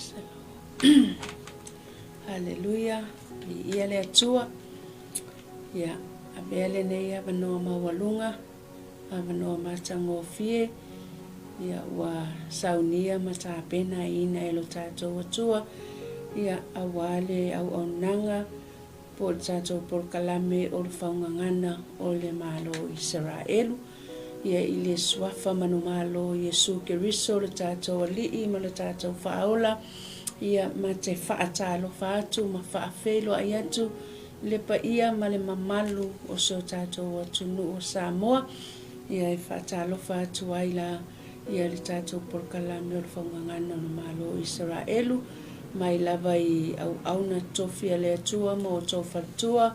Praise the Lord. Haleluia, viia le Atua. Ia, avea lenei avanoa maualuga, avanoa matagofie, ia ua saunia ma tapenaina e lo tatou Atua, ia aua le auaunaga po o le tatou polokalame o le faugagana o le Malo o Isaraelu, ia i le Suafa manumalo o Iesu Keriso lo tatou Alii ma lo tatou Faaola, ia ma te faatalofa atu ma faafeiloai atu i le paia ma le mamalu o si o tatou atunuu o Samoa, ia e faatalofa atu ai la ia le tatou polokalame o le faugagana o le Malo o Isaraelu, mai lava i auauna tofi a le Atua ma outou faletua,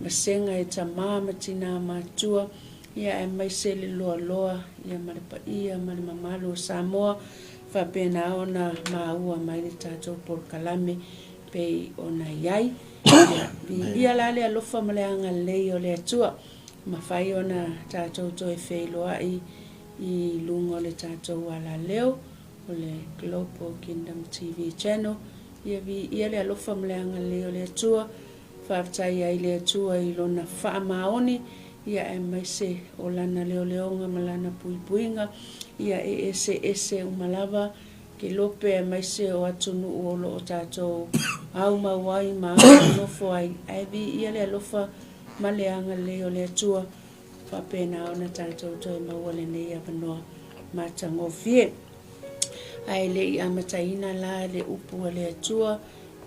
vasega e tamā ma tinā matua, ia aemaise le loaloa ia ma le paia ma le mamalu o Samoa, faapena ona maua mai le tatou polokalame pei ona i ai. Ia, viia la le alofa ma le agalelei o le Atua, mafai ona tatou toe feiloai i luga o le tatou alaleo o le Global Kingdom TV Channel. Ia viia le alofa ma le agalelei o le Atua. Faafetai ai le Atua i Lona faamaoni, ia aemaise o Lana leoleoga ma Lana puipuiga, ia e eseese uma lava ke lope aemaise o atunuu o lo o tatou aumau ai ma nofo ai, ae viia le alofa ma le agalelei o le Atua, faapena ona tatou toe maua lenei avanoa matagofie. Ae le i amataina la le upu a le Atua,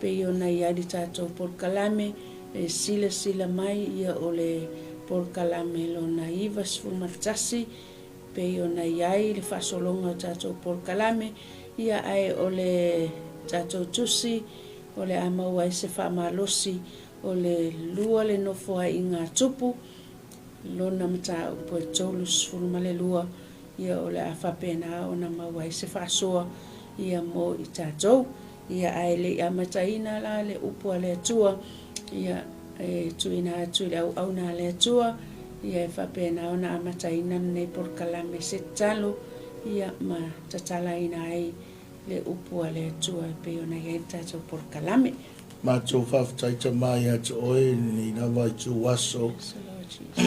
pei ona i ai le tatou polokalame, e silasila mai ia o le polokalame lona 91, pei ona i ai le faasologa o tatou polokalame, ia ae o le tatou tusi o le a maua ai se faamalosi o le lua le nofoaiga a Tupu, lona mataupu e 32, ia o le a faapena ona maua ai se faasoa ia mo i tatou. Ia ae le i amataina la le upu a le Atua, ia e tuuina atu i le auauna a le Atua, ia e faapena ona amataina lenei polokalame se tatalo, ia ma tatalaina ai le upu a le Atua e pei ona i ai le tatou polokalame. Matou faafetai Tama ia te Oe i lenei lava itu aso.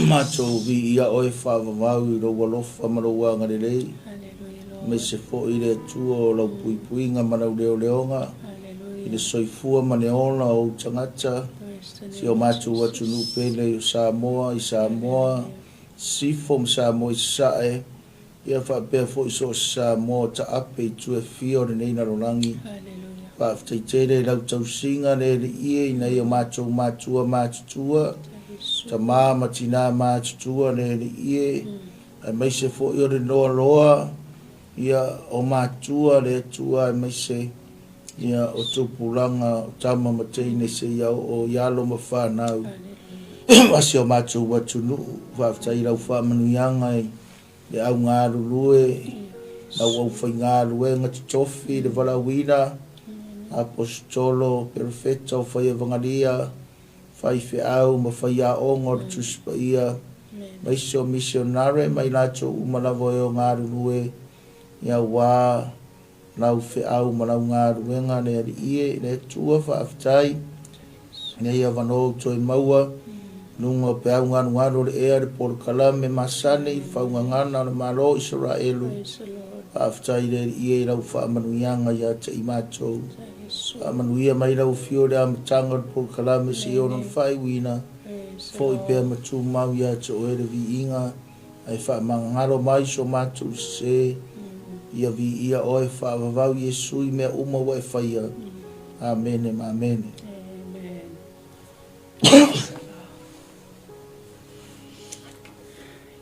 Matou viia Oe faavavau i Lou alofa ma Lou agalelei, aemaise foi le Atua o Lau puipuiga ma Lau leoleoga i le soifua ma le ola o Ou tagata, si o matou atunuu pele o Samoa, i Samoa, Sisifo ma Samoa i Sasae, Ia faapea foi so o se Samoa o taape i itu e fia o lenei lalolagi. Faafetai tele i lau tausiga le Alii e ina ia matou matua matutua, tama ma tina matutua le Alii e, aemaise foi o le loaloa ia o matua le Atua aemaise ia o tupulaga o tama ma teine seia oo i alo ma fanau ma si o matou atunuu. Faafetai i lau faamanuiaga i le au galulue, lau aufaigaluega totofi, le valaauina, aposetolo, perofeta o faiavagalia, faifeau ma faiaoga o le Tusi Paia, aemaise o misionare ma i latou uma lava e o galulue, aua lau feau ma lau galuega le Alii e, le Atua faafetai nei avanoa ua toe maua luga o peau galugalu o le ea le polokalame masani faugagana o le Malo o Isaraelu. Faafetai le Alii e i lau faamanuiaga ia te i matou. Faamanuia mai lau afio i le amataga o le polokalame seia ono faaiuina foi pea ma tumau ia te oe le viiga. Ae faamagalo mai so matou sese, ia viia oe faavavau Iesu i mea uma ua e faia. Amene ma amene. Amen.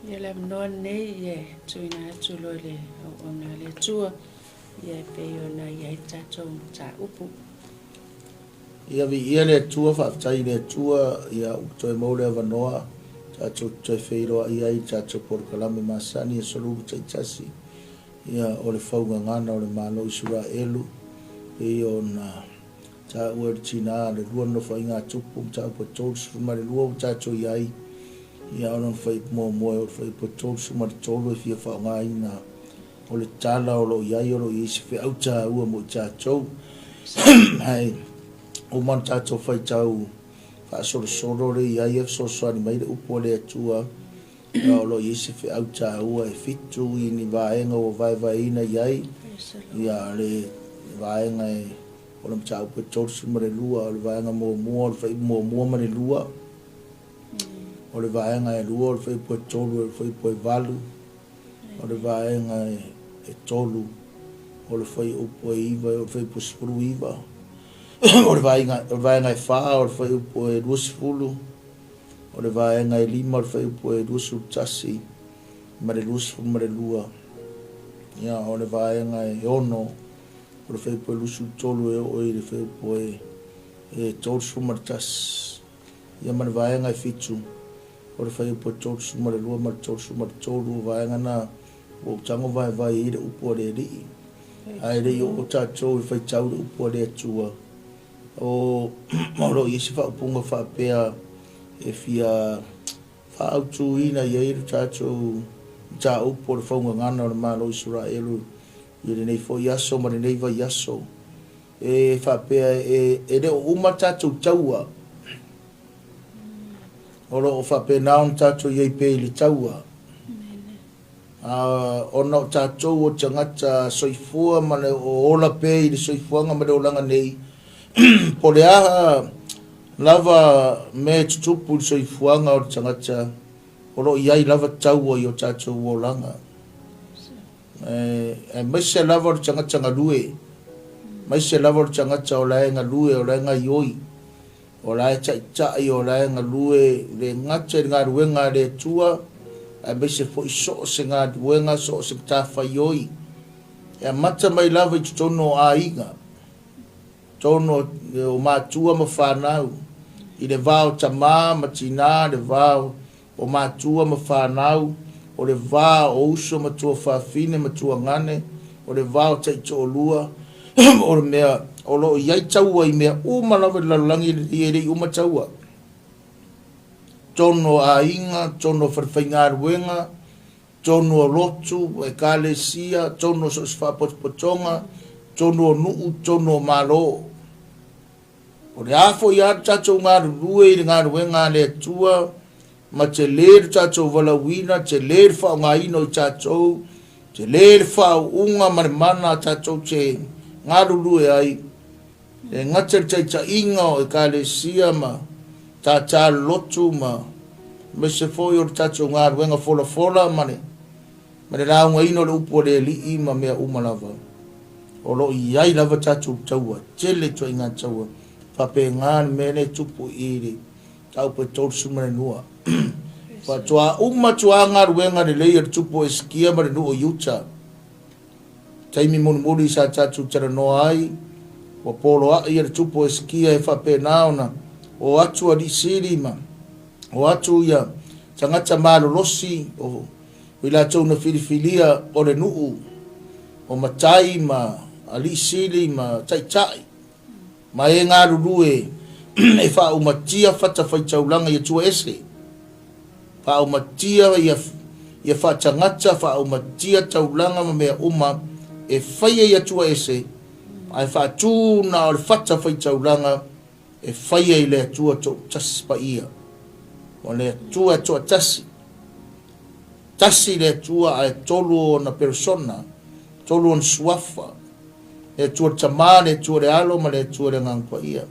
Ia le avanoa lenei ia e tuuina atu loa i le auauna a le Atua, ia e pei ona i ai le tatou mataupu. Ia viia le Atua, faafetai i le Atua, ia ua toe maua le avanoa tatou te toe feiloai ai i le tatou polokalame masani aso Lulu taitasi, ia o le faugagana o le Malo o Isaraelu, pei ona taua e le tina le lua nofoaiga a Tupu, mataupu e 32 ua tatou i ai, ia o lona fuaiupu muamua e oo i le fuaiupu e 33 e fia faaaogaina o le tala o lo o i ai, o lo o i ai se feau taua mo i tatou. Ae uma ona tatou faitau faasolosolo lea i ai e fesoasoani mai le upu a le Atua, ia o lo o i ai se feau taua e fitu i ni vaega ua vaevaeina i ai. Ia le vaega e o le mataupu e 32, o le vaega muamua o le fuaiupu muamua ma le lua, o le vaega e lua o le fuaiupu e tolu e le fuaiupu e valu, o le vaega e tolu o le fuaiupu e iva e o le fuaiupu e 19, o le vaega e fa o le fuaiupu e 20, o le vaega e lima o le fuaiupu e 21 ma le 22, ia o le vaega e ono o le fuaiupu e 23 e oo i le fuaiupu e 31, ia ma le vaega e fitu o le fuaiupu e 32 ma le 33. O vaega na ua ou tago vaevae ai le upu a le Alii. Ae le i oo tatou e faitau le upu a le Atua, o lo o i ai se faaupuga faapea e fia faaautuina i ai le tatou mataupu o le faugagana o le Malo o Isaraelu i lenei foi aso ma lenei vaiaso. E faapea e le o uma tatou taua, o lo o faapena ona tatou i ai pea i le taua. Ona o tatou o tagata soifua ma le o ola pea i le soifuaga ma le olaga nei, po o le a lava mea e tutupu i le soifuaga o le tagata, o lo o i ai lava taua i o tatou olaga. Aemaise lava o le tagata galue, aemaise lava o le tagata o la e galue, o la e gaioi, o la e taitai, o la e galue, le gata i le galuega a le Atua, aemaise foi so o se galuega, so o se matafaioi, e amata mai lava i totonu o aiga, totonu o matua ma fanau, i le va o tamā ma tinā, le va o matua ma fanau, o le va o uso ma tuafafine ma tuagane, o le va o taitoalua, o le mea o lo o i ai taua i mea uma lava i le lalolagi lenei, e le i uma taua. Totonu o aiga, totonu o falefaigaluega, totonu o lotu, ekalesia, totonu o so o se faapotopotoga, totonu o nuu, totonu o Malo. O le a foi lava le tatou galulue i le galuega a le Atua, ma tele le tatou valaauina, tele le faaaogaina o i tatou, tele le faauuga ma le mana tatou te galulue ai, e gata i le taitaiga o ekalesia ma tātā lotu ma aemaise foi o le tatou galuega folafola ma le ma le laugaina o le upu a le Alii ma mea uma lava. O lo o i ai lava tatou taua, tele ituaiga taua, faapena le mea lea e tupu i le mataupu e 32. Faatoa uma atu lava galuega lelei a le tupu o Esekia ma le nuu o Iuta. Taimi mulimuli sa tatou talanoa ai, ua poloai le tupu o Esekia e faapena ona o atu alii sili ma o atu ia tagata malolosi o i latou na filifilia o le nuu o matai ma alii sili ma taitai ma e galulue e faaumatia fatafaitaulaga i atua ese, faaumatia ia faatagata, faaumatia taulaga ma mea uma e faia i atua ese, ae faatū na o le fatafaitaulaga e faia i le Atua toatasi paia. O le Atua e toatasi, tasi le Atua ae tolu ona persona, tolu ona suafa, le Atua le Tama, le Atua le Alo ma le Atua le Agaga Paia.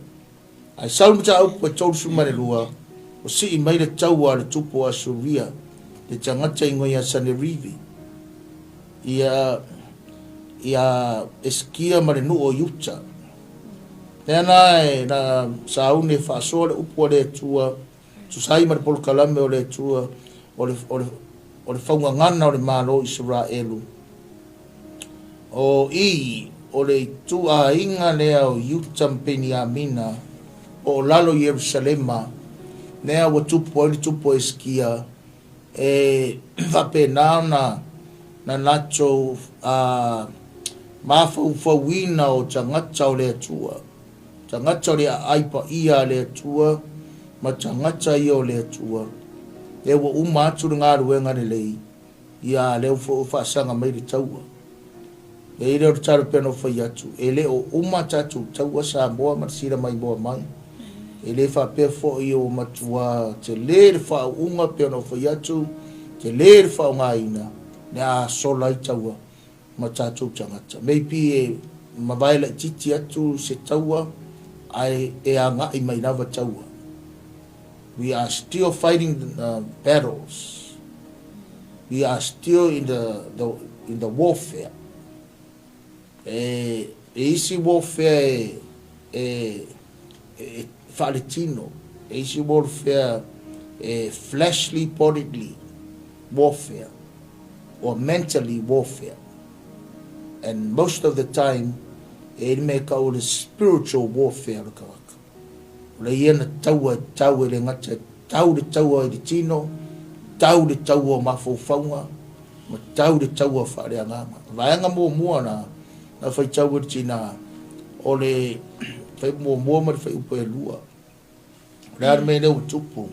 Ae sau le mataupu e 32, ua sii mai le taua a le tupu o Asuria, le tagata igoa ia Sanerivi, ia ia Esekia ma le nuu o Iuta. Lea na e na sauni e faasoa le upu a le Atua, tusa ai ma le polokalame o le Atua o le, o le, o le faugagana o le Malo o Isaraelu. O i, o le ituaiga lea o Iuta ma Peniamina, po o lalo i Ierusalema, lea ua tupu ai le tupu o Esekia, e faapena ona na latou mafaufauina o tagata o le Atua, tagata o le aai paia a le Atua ma tagata ia o le Atua, lea ua uma atu le galuega lelei, ia lea foi ua faasaga mai le taua. E i ai lea o le tatalo pei ona ou fai atu, e le o uma a tatou taua Samoa ma le sila maimoa mai. E le faapea foi ua matua tele le faauuga pei ona ou fai atu, tele le faaaogaina le a sola ai taua ma tatou tagata. Maybe e mavae laitiiti atu se taua ae e agai mai lava taua. We are still fighting battles. We are still in the, the, in the warfare. E, e isi warfare e, e, e faaletino, e isi warfare e fleshly bodily warfare or mentally warfare. And most of the time, e i le mea e tau o le spiritual warfare o le tagata. O le ia na taua e tau e le gata e tau le taua i le tino, tau le taua o mafaufauga, ma tau le taua faaleagaga. O vaega muamua na, na faitau e le tinā, o le fuaiupu muamua ma le fuaiupu e lua. O le a le mea lea ua tupu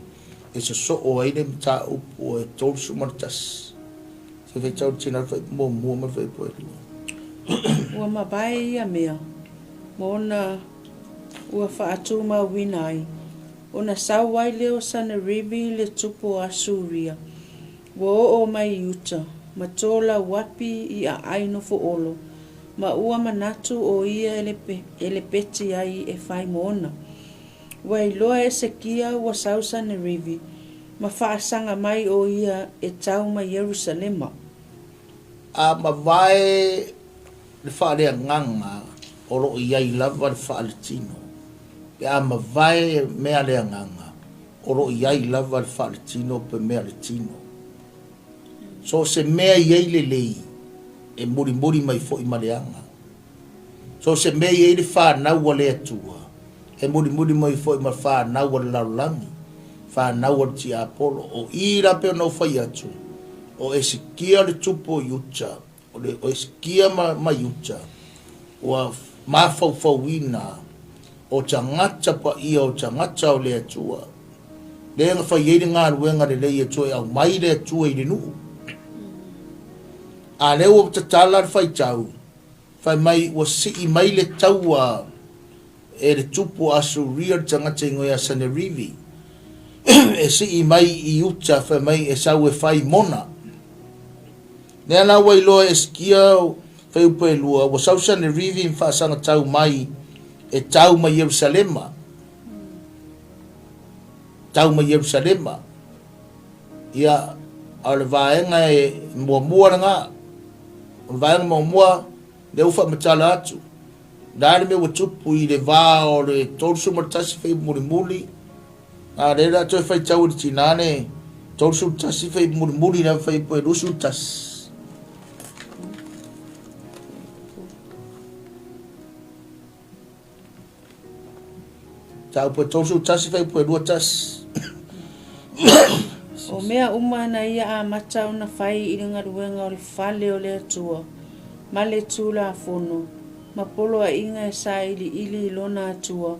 e sosoo ai le mataupu e 31. Se faitau le tinā le fuaiupu muamua ma le fuaiupu e lua. Ua mavae ia mea, ma ona ua faatumauina ai, ona sau ai lea o Saneribi le tupu o Asuria, ua oo mai i uta, ma tolauapi i aai nofoolo, ma ua manatu o ia e lepeti ai e fai ma ona. Ua iloa e Esekia ua sau Saneribi, ma faasaga mai o ia e tau ma Ierusalema. A mavae le faaleagaga o lo o i ai lava le faaletino. Pe a mavae mea le agaga, o lo o i ai lava le faaletino pe mea le tino. So o se mea i ai lelei, e mulimuli mai foi ma leaga. So o se mea i ai le fanau a le Atua, e mulimuli mai foi ma fanau a le lalolagi, fanau a le tiapolo. O i la pei ona ou fai atu, o Esekia le tupu o Iuta, O le Hesekia ma, ma Iuta, ua mafaufauina o tagata paia o tagata o le Atua, lea na fai ai le galuega lelei e toe aumai le Atua i le nuu. A lea ua tatala le faitau, fai mai ua sii mai le taua e le tupu o Asuria le tagata igoa ia Sanerivi, e sii mai i uta, fai mai e sau e fai mona. Lea la ua iloa e Esekia fuaiupu e lua, ua sau Sanerivi ma faasagatau mai e tau mai Ierusalema. Tau mai Ierusalema. Ia, a o le vaega e muamua lena. O le vaega muamua, lea ua faamatala atu. Le a le mea ua tupu i le va o le 31 fuaiupu mulimuli, a lea o le a toe faitau e le tinā le 31 fuaiupu mulimuli le fuaiupu e 21. Mataupu e 31 fuaiupu e 21. O mea uma na ia amata ona fai i le galuega o le fale o le Atua, ma le Tulafono, ma poloaiga e sailiili i lona Atua,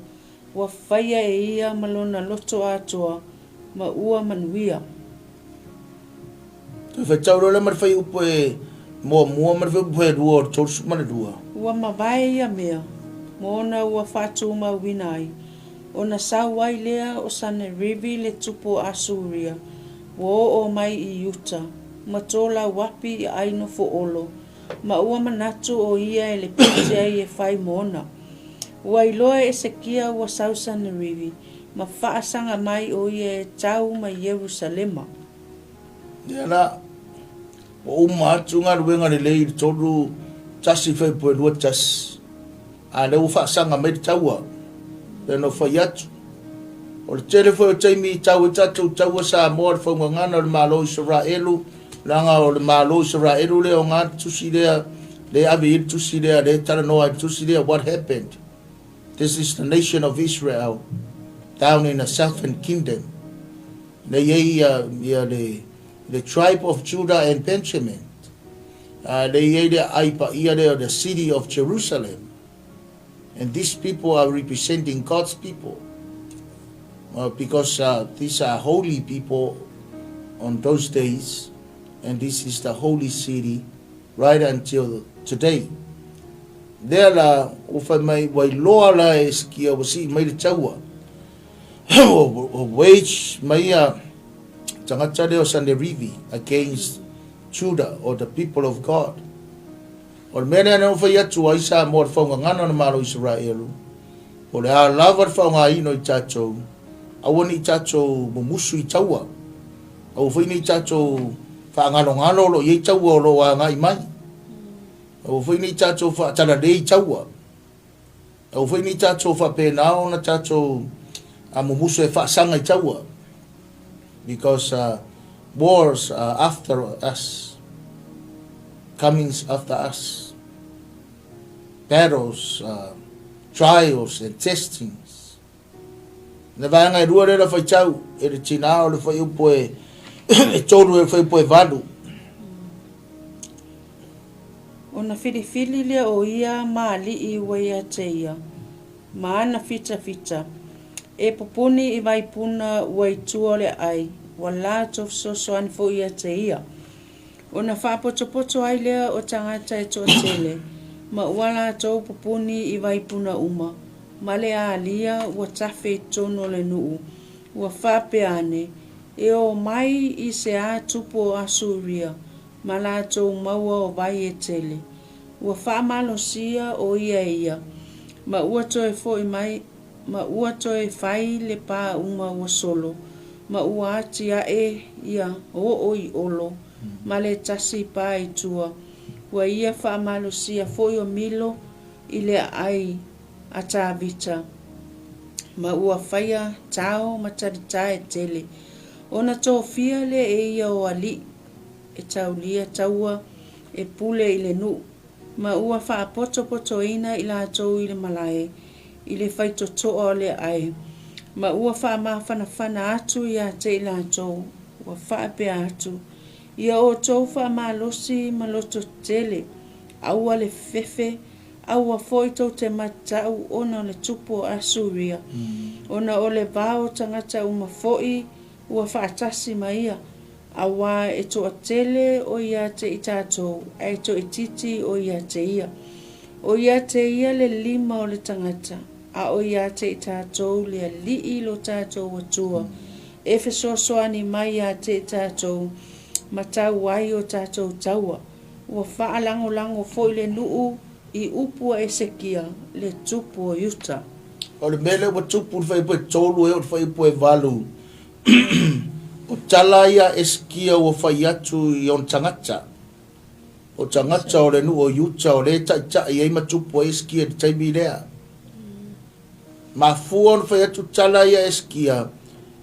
ua faia e ia ma lona loto atoa, ma ua manuia. Toe faitau loa lea ma le fuaiupu e muamua ma le fuaiupu e lua o le 32. Ua mavae ia mea, ma ona ua faatumauina ai, ona sau ai lea o Saneribi le tupu o Asuria, ua oo mai i Iuta, ma tolauapi i aai nofoolo, ma ua manatu o ia e lepeti ai e fai ma ona. Ua iloa e Esekia ua sau Saneribi, ma faasaga mai o ia e tau ma Ierusalema. Ia la, ua uma atu galuega lelei i le tolu tasi fuaiupu e lua tasi, a lea ua faasaga mai le taua, pei ona ou fai atu. O le tele foi o taimi i tau ai tatou taua Samoa le faugagana o le Malo o Isaraelu, leaga o le Malo o Isaraelu lea o ga le tusi lea, lea e ave i ai le tusi lea, lea e talanoa ai le tusi lea, what happened? This is the nation of Israel down in the southern kingdom. Lea i ai ia, ia le, le tribe of Judah and Benjamin. Lea i ai le aai paia lea o the city of Jerusalem. And these people are representing God's people. Because these are holy people on those days, and this is the holy city right until today. Lea la ua fai mai ua iloa la e Hesekia ua sii mai le taua, ua wage mai ia tagata lea o Sanerivi against Judah or the people of God. O le mea lea na fai atu ai Samoa le faugagana o le Malo o Isaraelu, po o le a lava le faaaogaina o i tatou, aua ne i tatou mumusu i taua, aua foi ne i tatou faagalogalo o lo o i ai taua o lo o agai mai. Aua foi ne i tatou faatalalei i taua. Aua foi ne i tatou faapena ona tatou mumusu e faasaga i taua. Because wars are after us, comings after us. Battles, trials and testings. Le vaega e lua lea na faitau e le tinā o le fuaiupu e e tolu e le fuaiupu e valu. Ona filifili lea o ia ma alii ua ia te ia, ma ana fitafita, e pupuni i vaipuna ua i tua o le aai, ua latou fesoasoani foi ia te ia. Ona faapotopoto ai lea o tagata e toatele, ma ua latou pupuni i vaipuna uma, ma le alia ua tafe i totonu o le nuu, ua faapea ane, E ō mai i se a tupu o Asuria ma latou maua o vai e tele. Ua faamalosia o ia e ia, ma ua toe foi mai, ma ua toe fai le pā uma ua solo, ma ua atiae ia oo i olo, ma le tasi pā i tua, ua ia faamalosia foi o Milo i le aai a Tavita, ma ua faia tao ma talita e tele, ona tofia lea e ia o alii e taulia taua e pule i le nuu, ma ua faapotopotoina i latou i le malae i le faitotoa o le ae, ma ua faamafanafana atu ia te i latou, ua faapea atu, Ia outou faamalosi ma lototetele, aua le fefe, aua foi tou te matau ona o le tupu o Asuria, ona o le va o tagata uma foi ua faatasi ma ia, auā e toatele o ia te i tatou, ae toaitiiti o ia te ia. O ia te ia le lima o le tagata, a o ia te i tatou le Alii lo tatou Atua, e fesoasoani mai ia te i tatou ma tau ai o tatou taua. Ua faalagolago foi le nuu i upu a Esekia, le tupu o Iuta. O le mea lea ua tupu i le fuaiupu e tolu e oo i le fuaiupu e valu, o tala ia a Esekia ua fai atu i ona tagata, o tagata o le nuu o Iuta o lea e taitai ai ma tupu ai Esekia i le taimi lea. Mafua ona fai atu tala ia Esekia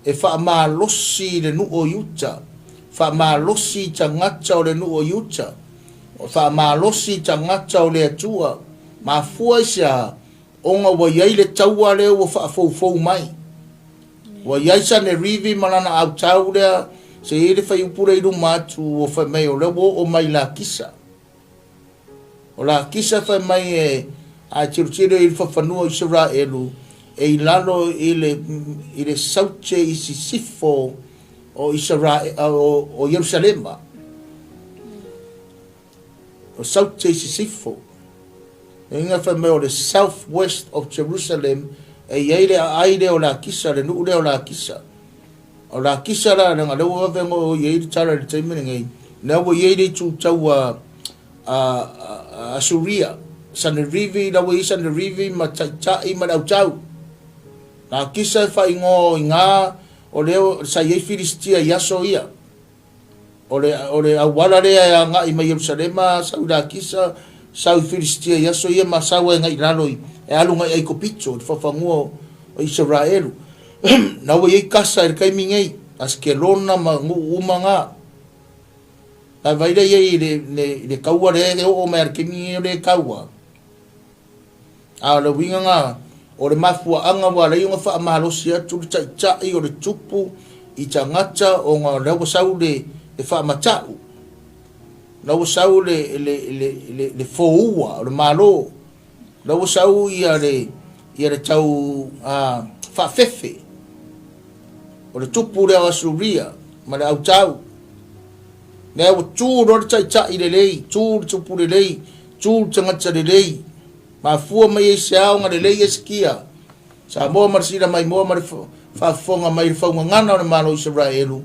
e faamalosi i le nuu o Iuta, faamalosi i tagata o le nuu o Iuta, faamalosi i tagata o le Atua. Mafua i se a? Ona ua i ai le taua lea ua faafoufou mai. Ua i ai Sanerivi ma lana autau lea, se i ai le faiupu lea i luma atu ua fai mai o lea ua oo mai i Lakisa. O Lakisa fai mai e a e tilotilo i le fafanua o Isaraelu e i lalo i le i le saute i sisifo o Isarae o, o Ierusalema. O saute i sisifo. E inga fai mai o le south west of Jerusalem e i ai le aai lea o Lakisa, le nuu lea o Lakisa. O Lakisa la, leaga lea ua vave ona i ai le tala i le taimi lenei, lea ua i ai le itu tau a, a, a Asuria, Sanerivi, la ua i ai Sanerivi ma Taitai ma le autau. Lakisa e faaigoa o iga, o lea sa i ai Filistia i aso ia. O le, o le auala lea e agai mai Ierusalema, sau i Lakisa, sau i Filistia i aso ia, ma sau ai agai i lalo i, e alu agai Aikopito, i le fafanua o, o Isaraelu. Na ua i ai Kasa i le taimi nei, Asikelona ma nuu uma na. Ae vaai lea i ai i le, le, i le taua lea e oo mai lava i le taimi nei o lea e taua. A o le uiga na, o le mafuaaga ua ala ai ona faamalosi atu le taitai o le tupu i tagata ona o lea ua sau le, le faamata'u, la ua sau le, le, le, le, le foua o le Malo, la ua sau ia le, ia le tau a, faafefe o le tupu lea o Asuria ma le autau. Lea ua tu loa le taitai lelei, tu le tupu lelei, tu le tagata lelei. Mafua mai ai se ao lelei Esikia. Samoa ma le sila mai moa ma le faafofoga mai le faugagana o le Malo o Isaraelu.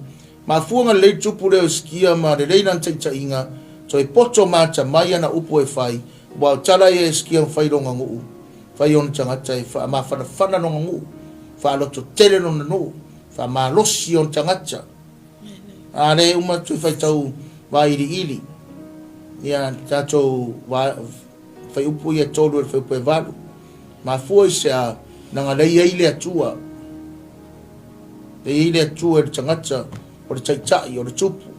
Mafua ga lelei tupu lea o Esikia ma lelei lana taitaiga, toe poto ma atamai ana upu e fai, aua o tala ia a Esikia ma fai lona nuu, fai ona tagata e faamafanafana lona nuu, faalototele lona nuu, faamalosi ona tagata. A le uma toe faitau vailiili ia tatou fuaiupu ia e 3 i le fuaiupu e 8. Mafua i se a, na lei ai le Atua. Lei ai le Atua i le tagata o le taitai, o le tupu.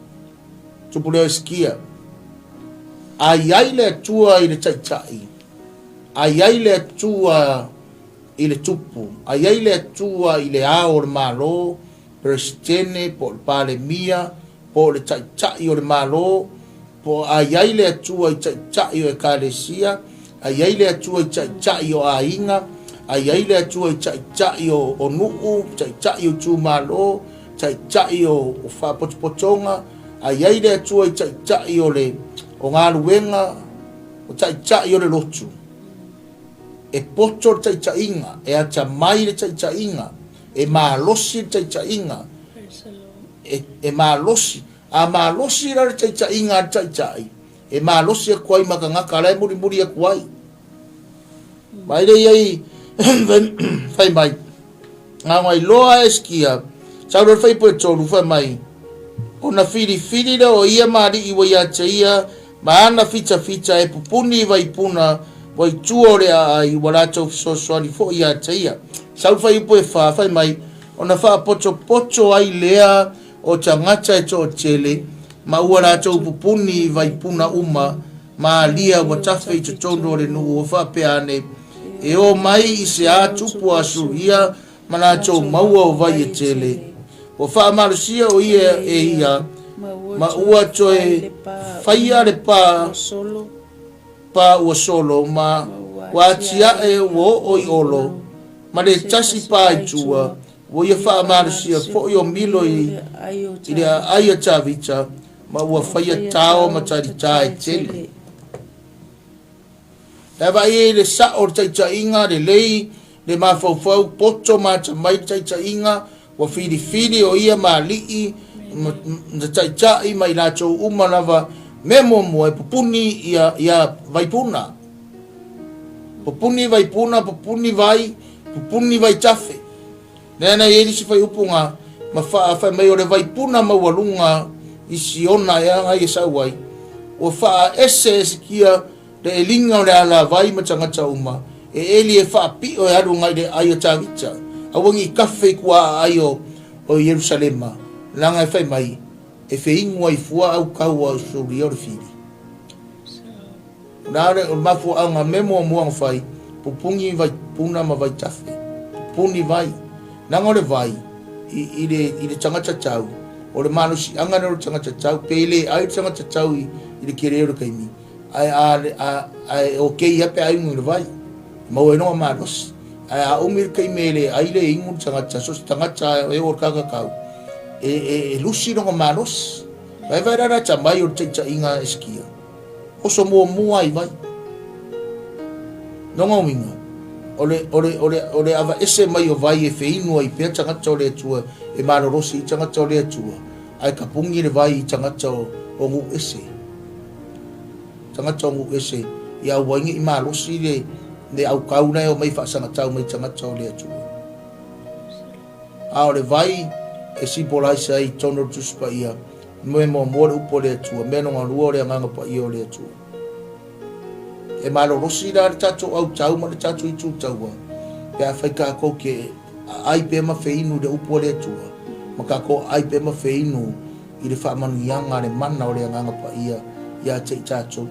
Tupu lea o Esikia. A i ai le Atua i le taitai, a i ai le Atua i le tupu, a i ai le Atua i le ao o le Malo, Peresetene, po o le Palemia, po o le taitai o le Malo, po o a i ai le Atua i taitai o Ekalesia, a i ai le Atua i taitai o aiga, a i ai le Atua i taitai o nuu, taitai o itumalo, taitai o faapotopotoga, a i ai le Atua i taitai o le o galuega, o taitai o le lotu. E poto le taitaiga, e atamai le taitaiga, e malosi le taitaiga, e malosi. A malosi la le taitaiga a le taitai, e malosi atu ai ma tagata la e mulimuli atu ai. Mai le iai fai mai, ngā iloa Esikia, sau le fai poe tolu fai mai, ona filifili lea o ia ma alii ua ia te ia, ma ana fitafita e pupuni i vaipuna ua i tua o le aai ua latou fesoasoani foi ia te ia. Sau le fuaiupu e 4 fai mai, ona faapotopoto ai lea o tagata e toatele, ma ua latou pupuni i vaipuna uma, ma alia ua tafe i totonu o le nuu ua faapea ane, e o mai i se a tupu a Suria ma latou maua o vai e tele. Ua faamalosia o ia e ia, ma ua toe faia le pa pa ua solo, ma ua atiae ua oo i Olo, ma le tasi pa i tua, ua ia faamalosia foi o Milo i le aai a Tavita, ma ua faia tao ma talita e tele. E vaai ai le sao o le taitaiga, lelei le mafaufau, poto ma atamai le taitaiga, ua filifili o ia ma alii, ma taitai ma i latou uma lava, mea muamua e pupuni ia vaipuna. Pupuni vaipuna, pupuni vai, pupuni vaitafe. Lea na i ai le isi fuaiupu ma fai mai o le vaipuna maualuga i Siona e agai e sau ai, ua faaese Esikia le eliga o le alavai ma tagata uma, e eli e faapio e alu agai i le aai o Tavita, aua ne i kafe i kuaaai o Ierusalema, leaga e fai mai, e feinu ai fua au kaua o Suria o le fili. O le a le mafuaaga mea muamua na fai, pupuni vaipuna ma vaitafe, pupuni vai. Leaga o le vai i le tagata tau, o le malosiaga lea o le tagata tau, pe le ai le tagata tau i le tele o le taimi, ae okay lava pe a inu i le vai, e maua ai lona malosi. Ae a umi le taimi e le ai le inu le tagata, so o se tagata e oo i le tagata tau, e lusi lona malosi. Vaevae la le atamai o le taitaiga e sikia. Oso muamua ai vai. Lona uiga, o le, o le, o le, o le avaese mai o vai e feinu ai pea tagata o le Atua, e malolosi i tagata o le Atua, ae kapuni le vai i tagata o, o nuu ese. Tagata o nuu ese, ia aua ai ne i malosi le, le aukau la e omai faasagatau mai tagata o le Atua. A o le vai e symbolize ai i totonu o le Tusi Paia, mea muamua o le upu a le Atua, mea lona lua o le Agaga Paia o le Atua. E malolosi la le tatou autau ma le tatou itu taua, pe afai tatou te aai pea ma feinu i le upu a le Atua, ma tatou aai pea ma feinu i le faamanuiaga a le mana o le Agaga Paia ia te i tatou.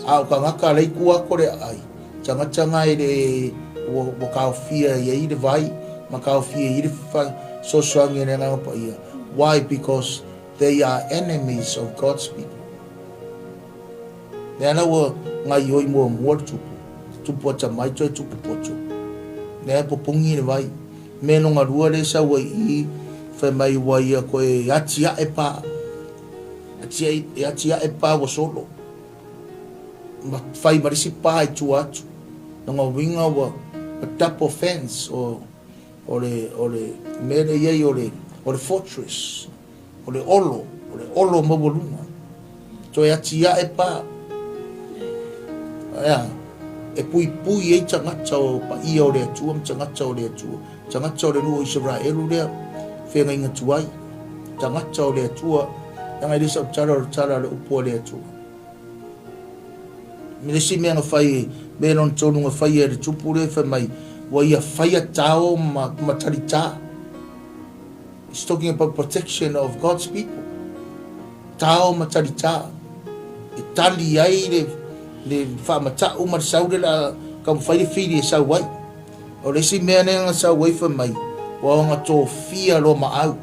A o tagata la i tua atu o le aai, tagata na e le ua taofia i ai le vai ma taofia i ai le fesoasoani a le Agaga Paia. Why? Because they are enemies of God's people. Lea la ua gaioi muamua le tupu, tupu atamai toe tupu poto. Lea e popogi le vai. Mea lona lua lea e sau ai i i, fai mai ua ia toe atiae pa. E atiae pa ua solo. Ma fai ma le isi pa i tua atu. Lona uiga ua double fence o o le o le mea lea i ai o le o le fortress, o le olo, o le olo maualuga. Toe atiae pa. Ae a? E puipui ai tagata o paia o le Atua ma tagata o le Atua, tagata o le nuu o Isaraelu lea feagaiga tuai, tagata o le Atua, leaga e le sau tala o le tala a le upu a le Atua. Le isi mea na fai, mea lona tolu na faia e le tupu lea fai mai, ua ia faia tao ma, ma talitā. It's talking about protection of God's people. Tao ma talitā. E tali ai le, le faamata'u ma le sau le la taumafai le fili e sau ai. O le isi mea lea na sau ai fai mai, ua ona tofia loa ma au.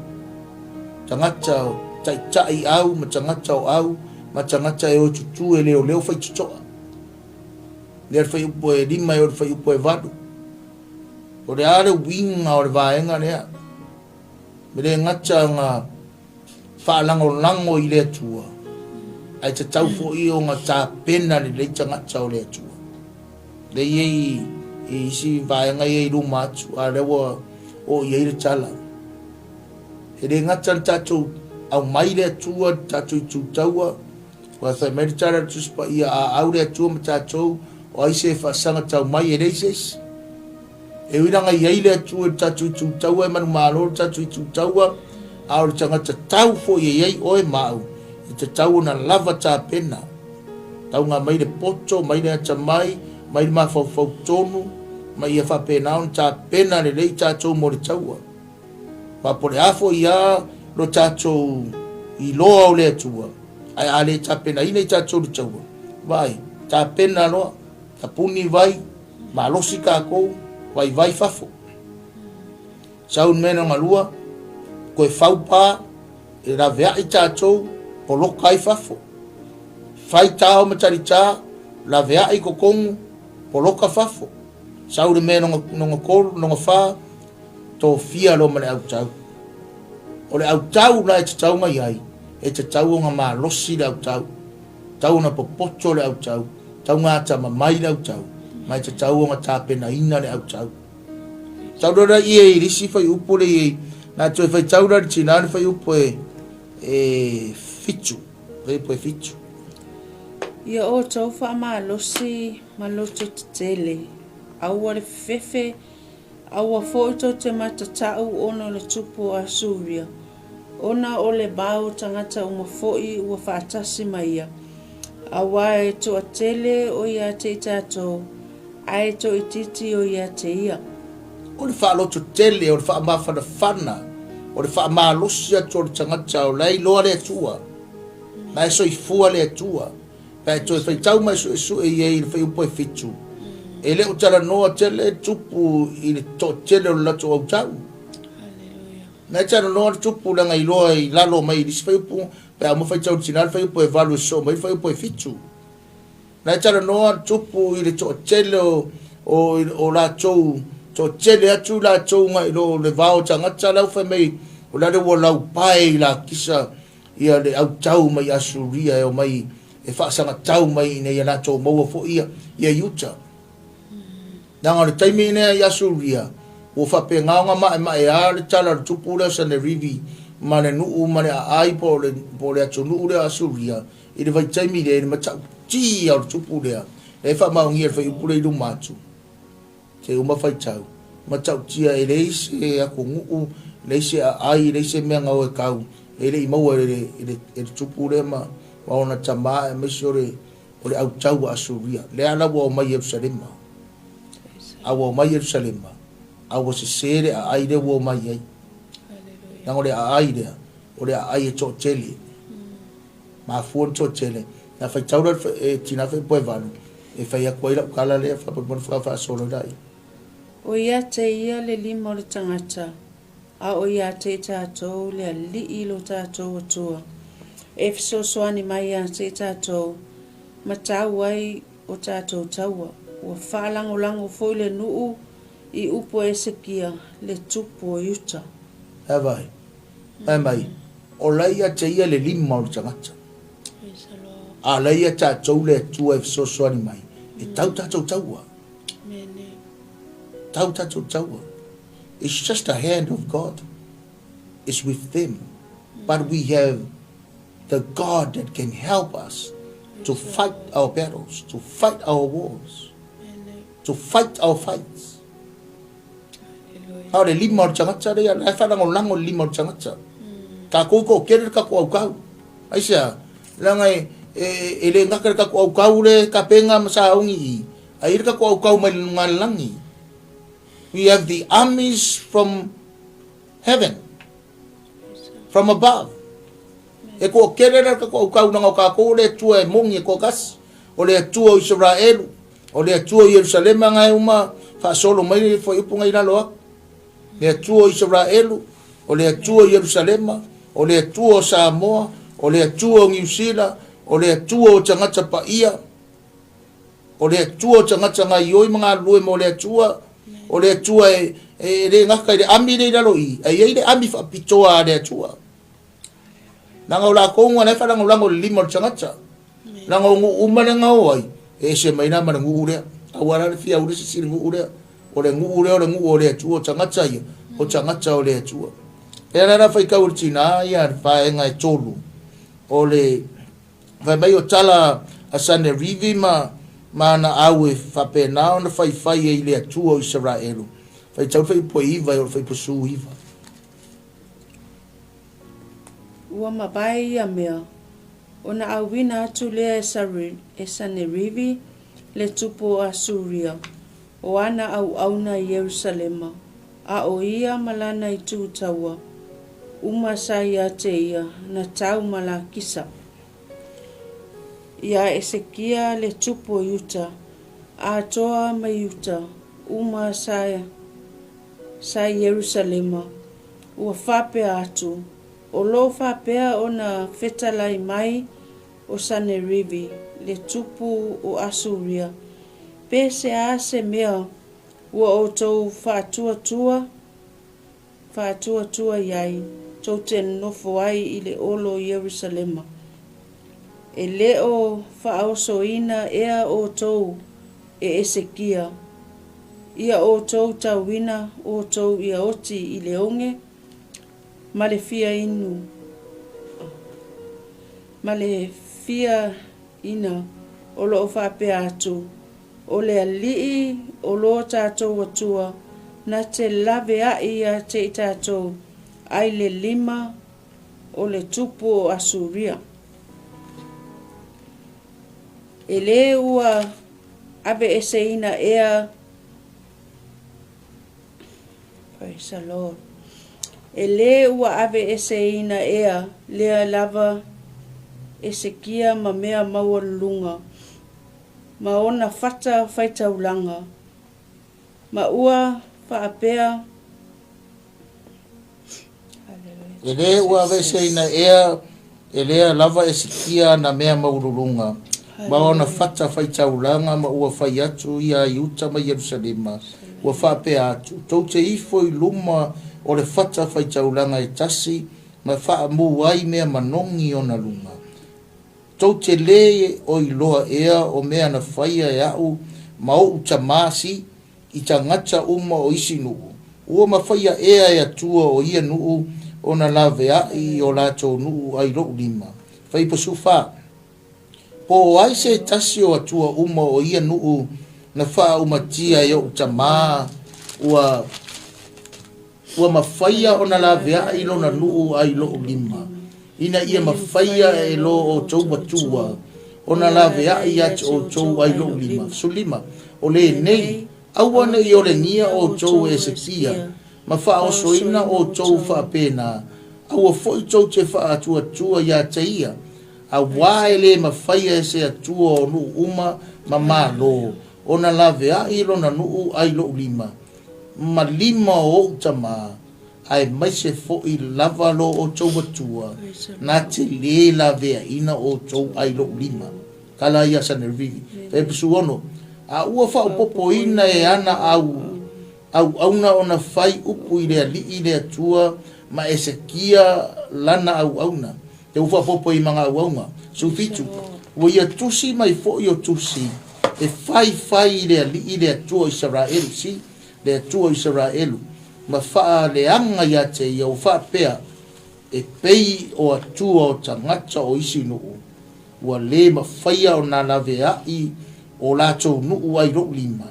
Tagata o taitai au ma tagata o au ma tagata e o tutū e leoleo faitotoa. Lea le fuaiupu e 5 e o le fuaiupu e 8. O le a le uiga o le vaega lea? Me le gata na faalagolago i le Atua, ae tatau foi ona tapena lelei tagata o le Atua. Lea e i ai i isi vaega ia i luma atu, a lea ua oo i ai le tala. E le gata na tatou aumai le Atua i le tatou itu taua, ua fai mai le tala a le Tusi Paia, a au le Atua ma tatou, o ai se e faasaga tau mai, e leai se isi. E ui la na i ai le Atua i le tatou itu taua, e manumalo le tatou itu taua, a o le tagata tau foi e i ai oe ma au, e tatau ona lava tapena. Tauga mai le poto, mai le atamai, mai le mafaufau tonu, ma ia faapena ona tapena lelei tatou mo le taua. Ma po o le a foi a lo tatou iloa o le Atua, ae a le tapenaina i tatou le taua, vaai, tapena loa, tapuni vai, malosi tatou, vaivai fafo. Sau le mea lona lua, toe fau pa, e laveai tatou, poloka ai fafo. Fai tao ma talitā, laveai totonu, poloka fafo. Sau le mea lona tolu, lona fa, tofia loa ma le autau. O le autau la e tatau ona i ai, e tatau ona malosi le autau, tatau ona popoto le autau, tatau ona atamamai le autau, ma e tatau ona tapenaina le autau. Tau loa ia i le isi fuaiupu lea i ai, na toe faitau la le tina le fuaiupu e, e fitu, fuaiupu e fitu. Ia outou faamalosi ma loto tetele, aua le fefefe Aua foi tou te matatau ona o le tupu o Asuria, ona o le mau tagata uma foi ua faatasi ma ia, auā e toatele o ia te i tatou, ae e toaitiiti o ia te ia. O le faalototele, o le faamafanafana, o le faamalosi atu o le tagata o la e iloa le Atua, la e soifua le Atua. Pe a e toe faitau ma e suesue i ai i le fuaiupu e fitu, e le o talanoa tele tupu i le toatele o le latou autau. Na e talanoa le tupu leaga iloa i lalo mai i le isi fuaiupu, pe a uma faitau le tina le fuaiupu e valu e sosoo mai le fuaiupu e fitu. Na e talanoa le tupu i le toatele o, o, o latou, toatele atu latou nai lo le vao tagata lau fai mai, o lale ua laupae i Lakisa ia le autau mai Asuria e omai e faasagatau mai ina ia latou maua foi ia, ia Iuta. Leaga o le taimi lea i Asuria, ua faapena ona maemaea le tala o le tupu lea o Sanerivi ma le nuu ma le aai po o le, po o le atunuu lea o Asuria i le vaitaimi lea i le matautia o le tupu lea, lea e faamaonia e le fuaiupu lea i luma atu. Te uma faitau, matautia e leai se atunuu, leai se aai, leai se mea na o e tau, e le i maua e le, e le, e le tupu lea ma, ma ona tama aemaise o le, o le autau a Asuria. Lea la ua omai Ierusalema. A ua omai Ierusalema, a ua sese le aai lea ua omai ai. Leaga o le aai lea, o le aai e toatele. Mafua le toatele. Na faitau la e tina foi po e valu, e fai atu ai lau tala lea faamolemole faasolo ai laia. O ia te ia le lima o le tagata, a o ia te i tatou le Alii lo tatou Atua, e fesoasoani mai ia te i tatou, ma tau ai o tatou taua. Ua faalagolago foi le nuu i upu a Esekia, le tupu o Iuta. Ae vaai, Fai mai, O la ia te ia le lima o le tagata. A la ia tatou le Atua e fesoasoani mai, e tau tatou taua. Tau tatou taua. It's just the hand of God is with them. But we have the God that can help us to fight our battles, to fight our wars, to fight our fights. A o le lima o le tagata lea, la e faalagolago le lima o le tagata. Tatou toatele le tatou aukau. Aisea? Leaga e, e, e le gata le tatou aukau le tapena ma sauni i, a i le tatou aukau mai le luga lagi. We have the armies from heaven, from above. E toatele le tatou aukau leaga o tatou le Atua e moni e toatasi. O le Atua o Isaraelu, o le Atua o Ierusalema na e uma faasolo mai le fuaiupu na i lalo atu. Le Atua o Isaraelu, o le Atua o Ierusalema, o le Atua o Samoa, o le Atua o Niu Sila, o le Atua o tagata paia, o le Atua o tagata gaioi ma galulue mo le Atua, o le Atua e, e le gata i le ami le i lalo i, ae i ai le ami faapitoa a le Atua. Leaga o latou na la e faalagolago i le lima o le tagata. Leaga o nuu uma lea na o ai, e ese mai la ma le nuu lea. Aua la le fia ule se isi i le nuu lea. O le nuu lea o le nuu o le Atua, o tagata ia, o tagata o le Atua. E ala la faitau e le tina ia le vaega e tolu o le fai mai o tala a Sanerivi ma ma ana au e faapena ona faifai ai i le Atua o Isaraelu. Faitau le fuaiupu e iva e oo i le fuaiupu 19. Ua mavae ia mea, ona auina atu lea e Sanerivi le tupu o Asuria, o ana auauna i Ierusalema, a ʻo ia ma lana itu taua uma sa iā te ia na tau ma Lakisa. Iā Esekia le tupu o Iuta, atoa ma Iuta uma sa sa i Ierusalema, ua faapea atu, O lo o faapea ona fetalai mai o Sanerivi, le tupu o Asuria, pe se a se mea ua outou faatuatua, faatuatua i ai, tou te nofo ai i le olo o Ierusalema. E le o faaosoina ea outou e Esekia, ia outou tauina outou ia oti i le oge ma le fia inu ma le fia ina o lo o faapea atu, O le Alii o lo tatou Atua na te laveai ia te i tatou ai le lima o le tupu o Asuria. E lē ua aveeseina ea Praise the Lord. E lē ua aveeseina ea lea lava Esekia ma mea maualuluga ma ona fata faitaulaga, ma ua faapea E lē ua aveeseina ea e lea lava Esekia ana mea maualuluga ma ona fata faitaulaga ma ua fai atu ia Iuta ma Ierusalema, ua faapea atu, Tou te ifo i luma o le fata faitaulaga e tasi ma faamū ai mea manogi ona luga. Tou te lē o iloa ea o mea na faia e aʻu ma oʻu tamā si i tagata uma o isi nuu, ua mafaia ea e Atua o ia nuu ona laveaʻi i o latou nuu ai loʻu lima. Faipasu fa. Po o ai se tasi o Atua uma o ia nuu na faaumatia e oʻu tamā ua Ua mafaia ona laveaʻi lona nuu ai loʻu lima, ina ia mafaia e lo outou matua ona laveaʻi ia te outou ai loʻu lima. 15, O lenei, aua ne i olegia outou e Esekia, ma faaosoina outou faapena, aua foi tou te faatuatua iā te ia, auā e lē mafaia e se Atua o nuu uma ma malo ona laveaʻi lona nuu ai loʻu lima. ma lima o oʻu tamā, aemaise foʻi lava lo outou Atua, na te lē laveaʻina outou ai loʻu lima. Tala ia Sanerivi, Epesu ono, A ua faaopopoina e ana au auauna ona fai upu i le Alii le Atua ma Esekia lana auauna, te ua faaopoopo i ma ga auaunga. 17, Ua ia tusi mai foʻi o tusi E faifai i le Alii le Atua o Isaraelu, see, le Atua o Isaraelu, ma faaleaga ia te ia, ua faapea, E pei o atua o tagata o isi nuu, ua le mafaia ona laveai o latou nuu ai lou lima,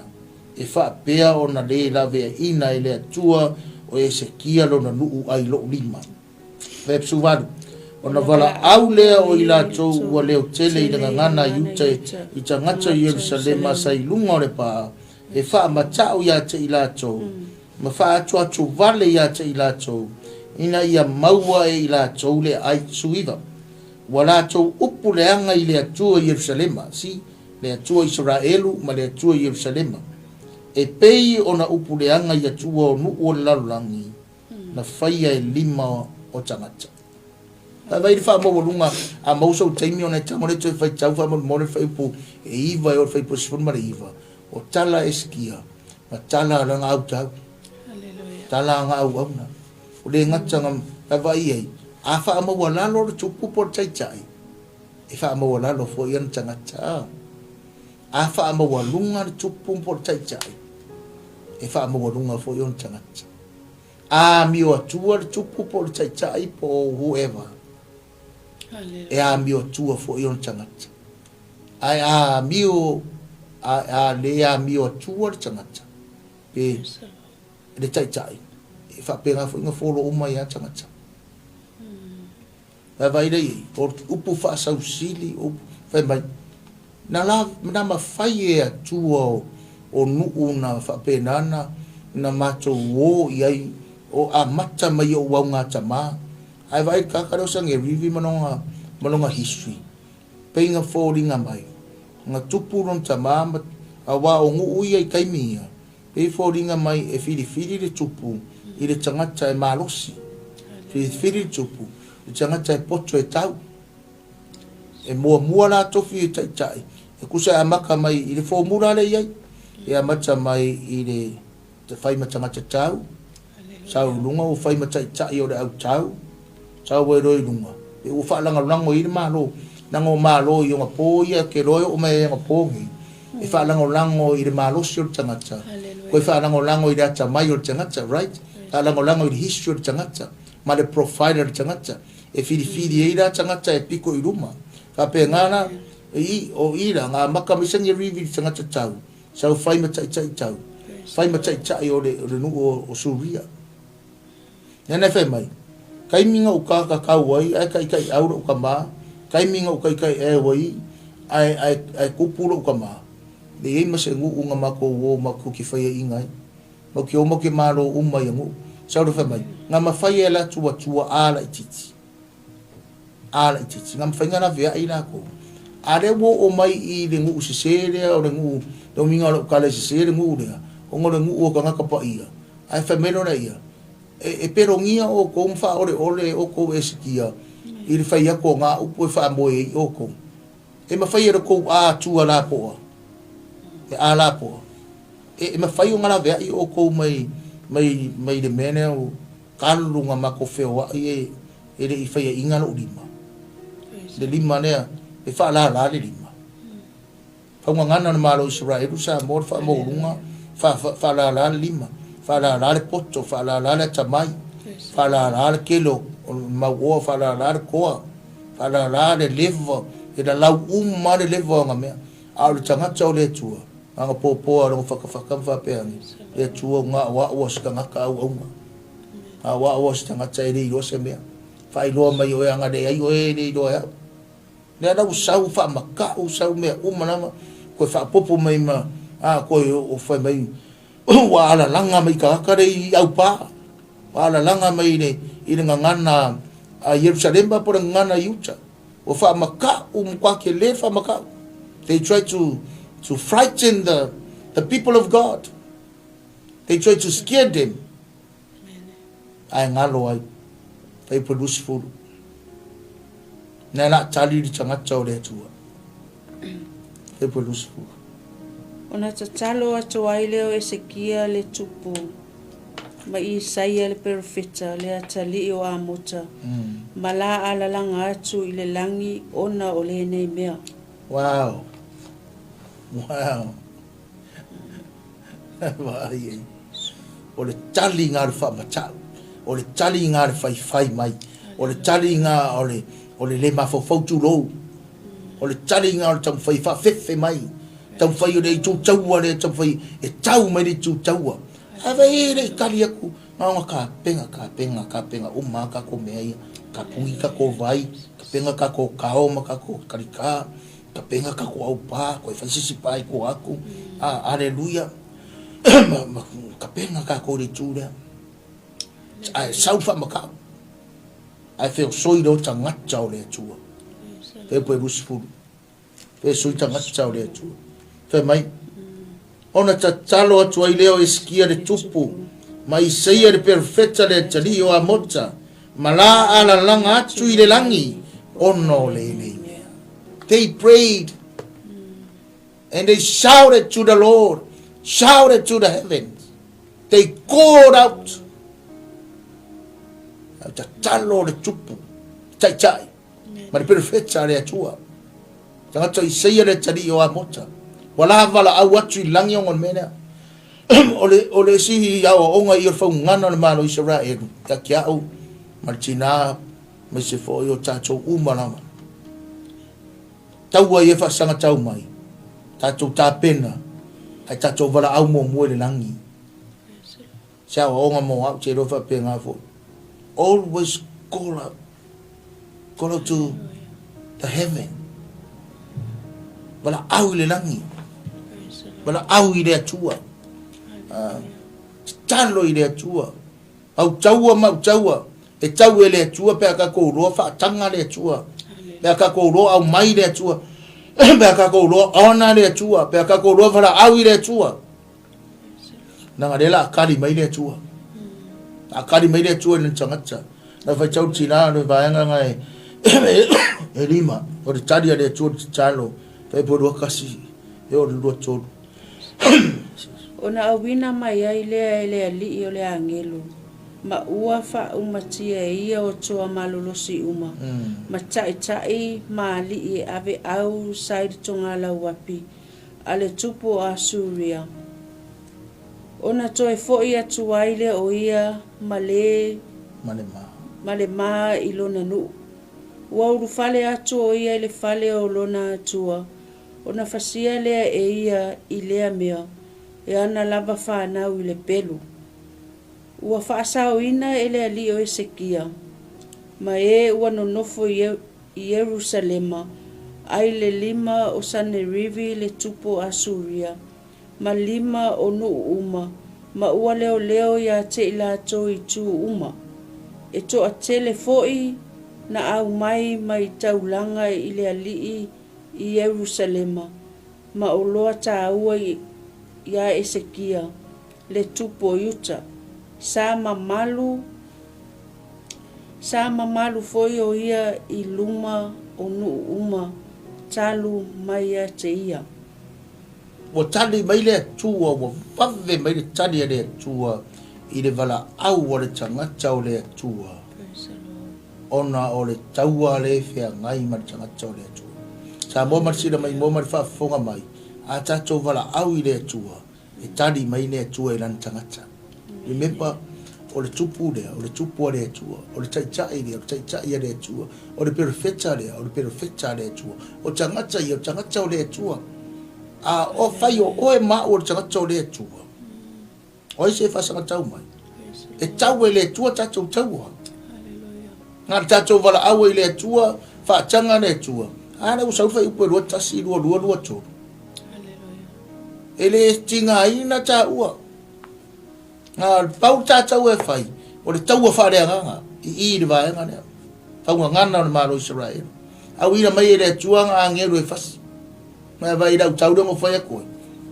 e faapea ona le laveaiina e le Atua o Esekia lona nuu ai lou lima. Verse 8, Ona valaau lea o i latou ua leotele i le gagana a Iuta i tagata o Ierusalema sa i luga o le pā, e faamata'u ia te i latou, ma faaatuatu vale ia te i latou, ina ia maua e i latou le aai suiva. Ua latou upu leaga i le Atua i Ierusalema, see, le Atua o Isaraelu ma le Atua i Ierusalema, e pei ona upu leaga i atua o nuu o le lalolagi, na faia e lima o tagata. Vaai le faamaualuga, a maua sou taimi ona e tago lea toe faitau faamolemole le fuaiupu e 9 e oo i le fuaiupu 19, o tala Esikia ma tala a lana autau, tala a na auauna. O le gata na vaai i ai, a faamaualalo le tupu po o le taitai, e faamaualalo foi ana tagata. A faamaualuga le tupu po o le taitai, e faamaualuga foi ona tagata. A amio atua le tupu po o le taitai po o whoever, e amio atua foi ona tagata. Ae a amio, a, a le amio atua le tagata, pe le taitai, e faapena foi ona follow uma ai lava tagata. Vaavaai lea i ai, o upu faasausili, upu, fai mai, na la, na mafai e Atua o, o nuu na faapena na, na matou o i ai, o amata mai ou augatama. Ae vaai le tagata lea o Sanerivi ma lona, ma lona history, pei na foliga mai, na tupu lona tama ma, aua o nuu ia i taimi ia, Pei e foliga mai e filifili le tupu i le tagata e malosi, filifili le tupu i le tagata e poto e tau. E muamua la tofi e taitai, e tusa e amata mai i le formula lea e i ai, e amata mai i le fai ma tagata tau, sau i luga ua fai ma taitai o le au tau, sau ai loa i luga, pe ua faalagolago i ai le Malo, leaga o Malo i ona po ia, e te iloa e oo mai ai anapo nei, e faalagolago i le malosi o le tagata, toe faalagolago i le atamai o le tagata, right? Faalagolago i le history o le tagata ma le profile o le tagata, e filifili ai la tagata e pito i luma. Faapena la, i, o i la, na amata mai saini review i le tagata tau, sau fai ma taitai tau, fai ma taitai o le, o le nuu o, o Suria. Nana e fai mai, Taimi na ou kakakau ai ae taitaiau lou tama, taimi na ou taitaiau ai ae, ae, ae kupu lou tama, e leai ma se nuu na matou o matou te faiaina ai. Matou te o matou te malo uma ia nuu. Sau le fai mai, na mafai e latou atua a laititi. A laititi. Na mafai na laveai latou. A lea ua oo mai i le nuu sese lea o le nuu, le uiga o lau tala e sese le nuu lea, ona o le nuu o tagata paia, Ae fai mai loa ia, E, e pelogia outou ma faaoleole outou e sikia i le fai atu o nā upu e faamoe ai outou. E mafai e lo tou a atua lapoa, e a lapoa, e, e mafai ona laveai outou mai, mai, mai le mea lea o kalu na matou feoai e, e le i faiaina lou lima. Le lima lea, e faalala le lima. Faugagana o le Malo o Isaraelu, Samoa, le faamaualuga, faalala le lima, faalala le poto, faalala le atamai, faalala le tele o le mauoa, faalala le toa, faalala le leva, e lalau uma lava le leva o ana mea. A o le tagata o le Atua, na ona popoa lona fatafata ma faapea ane, Le Atua, na o au o se tagata auauna, na o au o se tagata e le iloa se mea. Faailoa mai oe ana leai oe e le iloa e au. Lea la ua sau faamata'u sau mea uma lava toe faaopoopo mai ma a toe o fai mai ua alalaga mai tagata lea i Aupa, ua alalaga mai i le i le gagana a Ierusalema po o le gagana a Iuta. Ua faamata'u matua tele le faamata'u. They try to frighten the people of God. They try to scare them. Ae galo ai. Fai po 20. Nea la tali le tagata o le Atua. Fai po 20. Ona tatalo atu ai lea o Esekia le tupu ma Isaia le perofeta le atalii o Amota, ma la alalaga atu i le lagi ona o lenei mea. Wow. Wow. Vaai ai. O le taliga o le faamatau, o le taliga o le faifai mai, o le taliga o le, o le le mafaufau tulou, o le taliga o le taumafai e faafefe mai, taumafai o le itu taua lea, taumafai e tau mai le itu taua. Ae fai e le i tali atu, na ona tapena, tapena, tapena uma lava tatou mea ia, tapuni tatou vai, tapena tatou tao ma tatou talita, Tapena tatou aupā, toe fai se isi pā i tua atu. A, aleluia. Ma, ma, tapena tatou i le itu lea. Ae sau faamatau. Ae feosoi lea o tagata o le Atua. Fai pe 20. Feosoi tagata o le Atua. Fai mai, ona tatalo atu ai lea o Esikia le tupu, ma Isaia le perofeta le atalii o Amota, ma la alalaga atu i le lagi, ona o lenei mea. They prayed and they shouted to the Lord, shouted to the heavens. They called out. Tatalo le tupu, taitai, ma le perofeta a le Atua. Tagata o Isaia le atalii o Amota. Ua la valaau atu i lagi ona o le mea lea. O le, o le isi aoaoga i o le faugana o le Malo o Isaraelu, ia te au ma le tinā, aemaise foi o tatou uma lava. Taua ia faasagatau mai, tatou tapena, ae tatou valaau muamua i le lagi. Se aoaoga mo au, te iloa faapena foi. Always call out. Call out to the heaven. Valaau i le lagi. Valaau i le Atua. Tatalo i le Atua. Au taua ma au taua. E tau e le Atua pe a tatou iloa faataga le Atua. Pe a tatou iloa aumai le Atua. Pe a tatou iloa ona le Atua. Pe a tatou iloa valaau i le Atua. Leaga lea la a kali mai le Atua. A kali mai le Atua i lona tagata. Na faitau le tina le vaega na e, e lima. O le tali a le Atua le tatalo. Fai po 21 e o le 23. Ona auina mai ai lea e le alii o le agelo, ma ua faaumatia e ia o toa malolosi uma, ma taitai ma alii e ave au sa i le togalauapi, a le tupu o Asuria. Ona toe foi atu ai lea o ia ma le ma le ma i lona nuu. Ua ulufale atu o ia i le fale o lona atua, ona fasia lea e ia i lea mea e ana lava fanau i le pelu. Ua faasaoina e le alii o Esekia, ma e ua nonofo i Ierusalema, ai le lima o Sanerivi le tupu o Asuria, ma lima o nuu uma, ma ua leoleo ia te i latou i itu uma. E toatele foi na aumai mai taulaga i le alii i Ierusalema, ma oloa taua iā Esekia le tupu o Iuta. Sa mamalu. Sa mamalu foi o ia i luma o nuu uma talu mai ia te ia. Ua tali mai le Atua, ua vave mai le tali a le Atua i le valaau a le tagata o le Atua, ona o le taua lea e feagai ma le tagata o le Atua. Samoa ma le sila maimoa ma le faafofoga mai, a tatou valaau i le Atua, E tali mai le Atua i lana tagata. Remember, o le tupu lea, o le tupu a le Atua, o le taitai lea, o le taitai a le Atua, o le perofeta lea, o le perofeta a le Atua, o tagata ia, o tagata o le Atua. A o fai o oe ma au o le tagata o le Atua, o ai se faasagatau mai? E tau e le Atua tatou taua. Na le tatou valaau ai i le Atua, faataga le Atua. A lea ua sau le fuaiupu e 21, 22, 23. E le tigaina taua. Na pau le tatou e fai, o le taua faaleagaga i i le vaega lea. Faugagana o le Malo o Isaraelu. Auina mai e le Atua ana agelu e fasi. Mai vai i le autau lea na fai atu ai.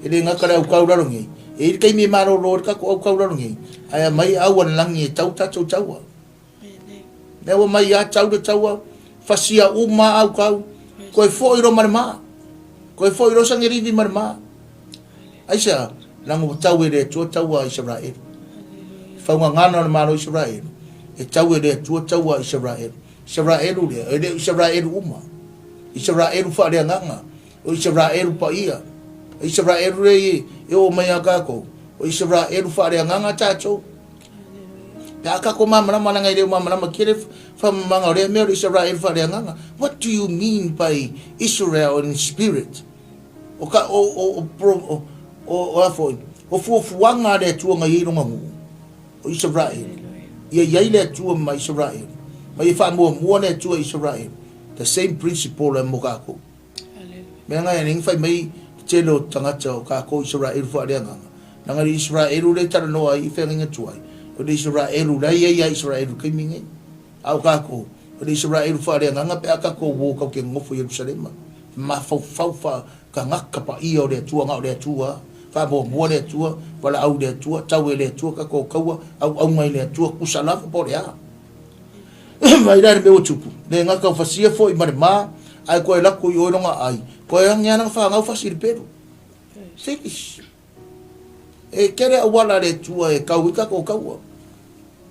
E le gata le aukau lalo nei. E i le taimi e malolo ai le tatou aukau lalo nei. Ae aumai au a le lagi e tau tatou taua. Mea ua mai ia tau le taua, fasia uma au kau, koe foi ro ma le maa. Koe foi ro Sanerivi ma le maa. Aisea, leaga ua tau e le Atua taua a Isaraelu. Faugagana o le Malo o Isaraelu, e tau e le Atua taua a Isaraelu. Isaraelu lea, e le o Isaraelu uma. Isaraelu faaleagaga, o Isaraelu paia. Isaraelu lea e oo mai ia kākou, o Isaraelu faaleagaga tatou. Pe a kākou malamalama leaga e le o malamalama tele faamamaga o lea mea o le Isaraelu faaleagaga. What do you mean by Israel in spirit? O ka o o o o o a foi, o fuafuaga a le Atua na i ai lona nuu, o Isaraelu. Ia i ai le Atua ma Isaraelu, ma ia faamuamua le Atua i Isaraelu. The same principle e mo kākou. Mea na e nei fai mai le tele o tagata o kākou Isaraelu faaleagaga. Leaga le Isaraelu lea e talanoa ai i feagaiga tuai, o le Isaraelu la e i ai ia Isaraelu i le taimi nei. A o kākou, o le Isaraelu faaleagaga pe a kākou uō kau ke nofo i Ierusalema, mafaufau faa-tagata paia o le Atua, na o le Atua, faamuamua le Atua, valaau i le Atua, tau e le Atua kākou kaua, auauna i le Atua, tusa lava po o le a. Vaai la i le mea ua tupu, le gata o fasia foi ma le ma, ae toe alu atu i o i lona aai, toe agi lava lana fanau fasi i le pelu. Finish. E tele auala a le Atua e kau ai tatou taua.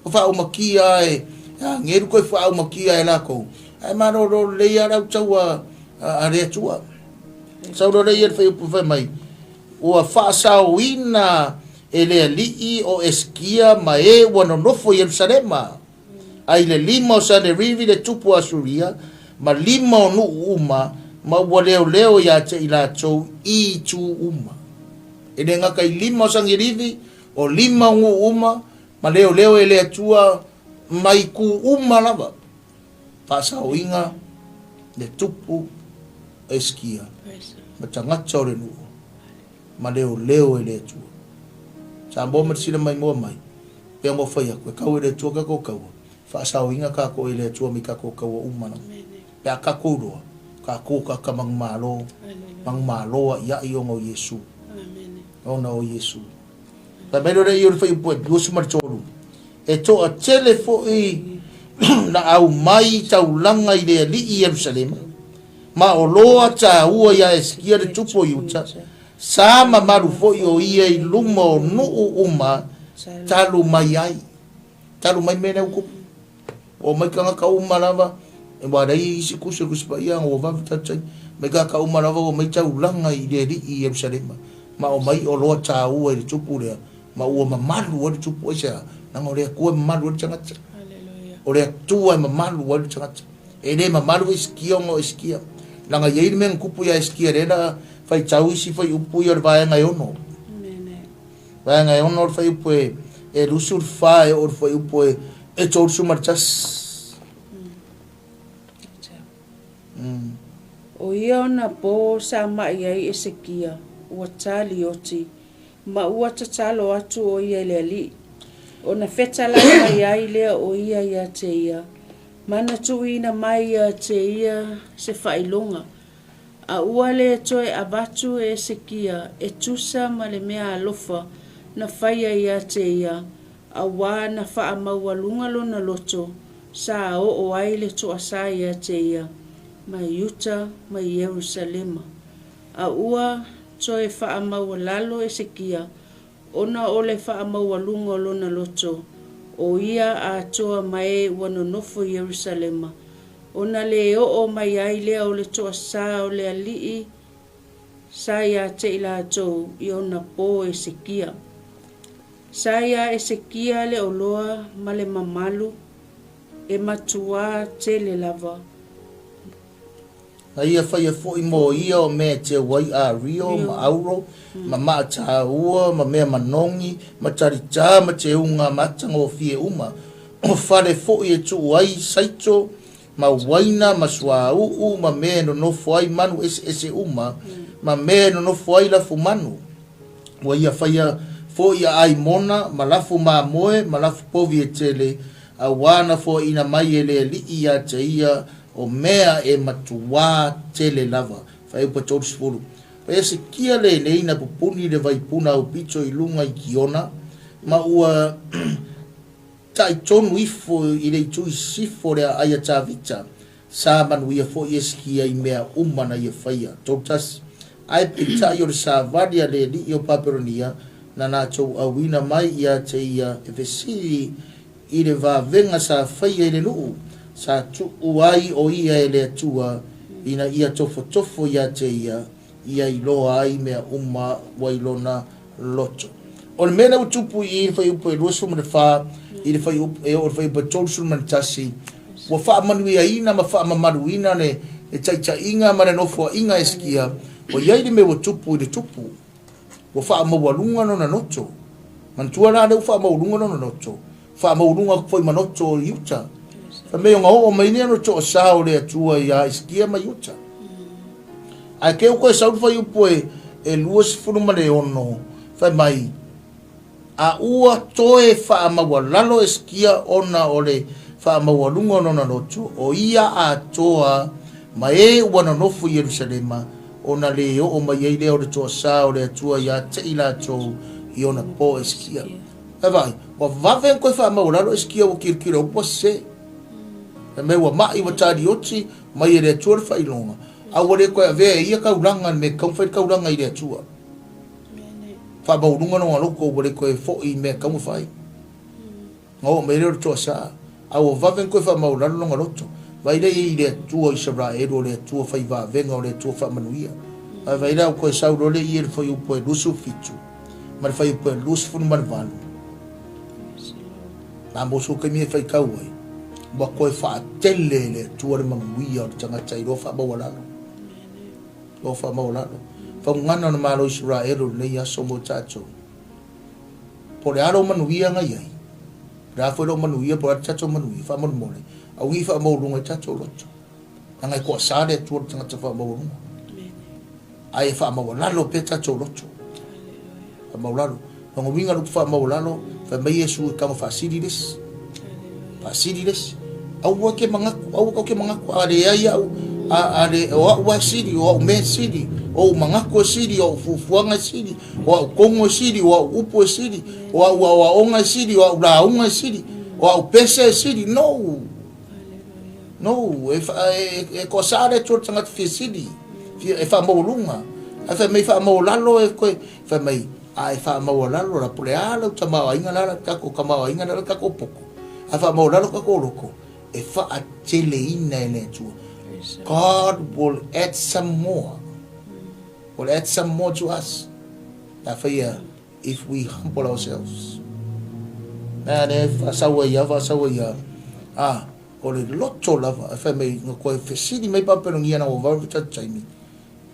Ua faaumakia e agelu toe faaumakia e latou, ae malolo lelei lava le au taua a le Atua. Sau loa lea i le fuaiupu fai mai, ua faasaoina e le alii o Esekia ma e ua nonofo i Ierusalema, a i le lima o Sanerivi le tupu o Asuria, ma lima o nuu uma, ma ua leoleo ia te i latou i itu uma. E le gata i lima o Sanerivi, o lima o nuu uma, ma leoleo e le Atua mai itu uma lava. Faasaoina le tupu o Esekia ma tagata o le nuu ma leoleo e le Atua. Samoa ma le sila maimoa mai, pei ona ou fai atu, e kau e le Atua tatou taua, faasaoina tatou e le Atua mai tatou taua uma lava. Pe a tatou iloa, tatou tagata manumalo, manumalo a'ia'i ona o Iesu. Ona o Iesu. Fai mai loa lea i le fuaiupu 23, E toatele foi na aumai taulaga i le alii i Ierusalema, ma o loa taua ia Esekia le tupu o Iuta, sa mamalu foi o ia i luma o nuu uma talu mai ai. Talu mai mea lea ua tupu. Ua omai tagata uma lava, ua leai isi tusi o le Tusi Paia ua vave tautai, mai tagata uma lava ua omai taulaga i le alii i Ierusalema, ma omai oloa taua i le tupu lea, ma ua mamalu ai le tupu. Aisea? Leaga o le Atua e mamalu ai le tagata. O le Atua e mamalu ai le tagata. E le mamalu Esekia ona o Esekia. Leaga e i ai le mea na tupu ia Esekia lea na faitau isi fuaiupu ia o le vaega e ono. Vaega e ono o le fuaiupu e 24 e oo i le fuaiupu e 31. O ia ona po sa ma'i ai Esekia, ua talioti, ma ua tatalo atu o ia i le Alii. Ona fetalai mai ai lea o ia ia te ia, ma na tuuina mai ia te ia se faailoga, a ua le toe avatu e Esekia e tusa ma le mea alofa na faia ia te ia, auā na faamaualuga lona loto, sa oo ai le toasā ia te ia mai Iuta ma Ierusalema. A ua toe faamaualalo Esekia ona o le faamaualuga o lona loto, o ia atoa ma e ua nonofo i Ierusalema, ona le oo mai ai lea o le toasā o le alii sa ia te i latou i ona po Esekia. Sa iā Esekia le oloa ma le mamalu e matuā tele lava. Na ia faia foi mo ia o mea e teu ai a Rio ma Auro ma maa tāua ma mea manogi ma taritā ma teuga matagofie uma, o fale foi e tuu ai saito ma uaina ma suauu ma mea e nonofo ai manu eseese uma ma mea e nonofo ai lafu manu. Ua ia faia foi a Aimona ma lafu mamoe ma lafu povi e tele, auā na foaina mai e le alii ia te ia o mea e matuā tele lava. Fuaiupu 30. Ua ia sikia lenei na pupuni le vaipuna aupito i luga i Kiona, ma ua taʻi tonu ifo i le itu i sisifo o le aai a Tavita, sa manuia foi Esekia i mea uma na ia faia. 31. Ae peitai o le savali a le alii o Papelonia na latou auina mai ia te ia e fesili i le vavega sa faia i le nuu, sa tuu ai o ia e le Atua ina ia tofotofo ia te ia, ia iloa ai mea uma ua i lona loto. O le mea lea ua tupu i i le fuaiupu e 24 i le fuaiupu e oo i le fuaiupu e 31, ua faamanuiaina ma faamamaluina le taitaiga ma le nofoaiga a Hesekia, ua i ai le mea ua tupu i le tupu, ua faamaualuga lona loto. Manatua la lea ua faamaualuga lona loto, faamaualuga atu foi ma loto o Iuta. Fai mai ona oo mai lea o le toasā o le Atua ia Hesekia ma Iuta. Ae te i ua toe sau le fuaiupu e 26, fai mai, A ua toe faamaualalo Hesekia ona o le faamaualuga o lona loto, o ia atoa ma e ua nonofo i Ierusalema, ona le oo mai ai lea o le toasā o le Atua ia te i latou i ona po Hesekia. Ae vaai, ua vave ona toe faamaualalo Hesekia ua tilotilo atu ua sese. Fai mai ua mai ua talioti mai e le Atua le faailoga, a ua le toe avea e ia taulaga le mea e tatau ona fai le taulaga i le Atua. Faamaualuga lona loto ua le toe foi i mea e tatau ona fai. Na oo mai lea o le toasa, a ua vave ona toe faamaualalo lona loto. Vaai lea i ai i le Atua o Isaraelu, o le Atua fai vavega, o le Atua faamanuia. Ae vaai la ua toe sau loa le ie i le fuaiupu e 27 ma le fuaiupu e 28. Na mo sou taimi e faitau ai, ua toe faatele e le Atua le manuia o le tagata i loa faamaualalo. Loa faamaualalo. Faugana o le Malo o Isaraelu o lenei aso mo tatou. Po o le a lou manuia na i ai, po o le a foi lou manuia, po o le a le tatou manuia, faamolemole, aua ne i faamaualuga i tatou loto. Leaga e toasa le Atua i le tagata faamaualuga. Ae faamaualalo pea tatou loto. Faamaualalo. Lona uiga le upu faamaualalo, fai mai Iesu e tago faasili le isi. Faasili le isi. Aua ke manatu, aua tou te manatu, a leai au, a, a le, o au e sili, o au mea e sili, o ou manatu e sili, o au fuafuaga e sili, o au togo e sili, o au upu e sili, o au aoaoga e sili, o au lauga e sili, o au pese e sili. No! No, e, e, e toasa le Atua le tagata fia sili, fia, e faamaualuga. Ae fai mai faamaualalo e koe, fai mai, a e faamaualalo la, po le a lau tamaoaiga la, la tatou tamaoaiga la, la tatou poto. A faamaualalo tatou loto, e faateleina e le Atua. God will add some more. Will add some more to us. A faia, if we humble ourselves. Mea le faasau ai ia, faasau ai ia. Ah, o le loto lava, e fai mai, na koe fesili mai Papelonia na ua vave tatou taimi,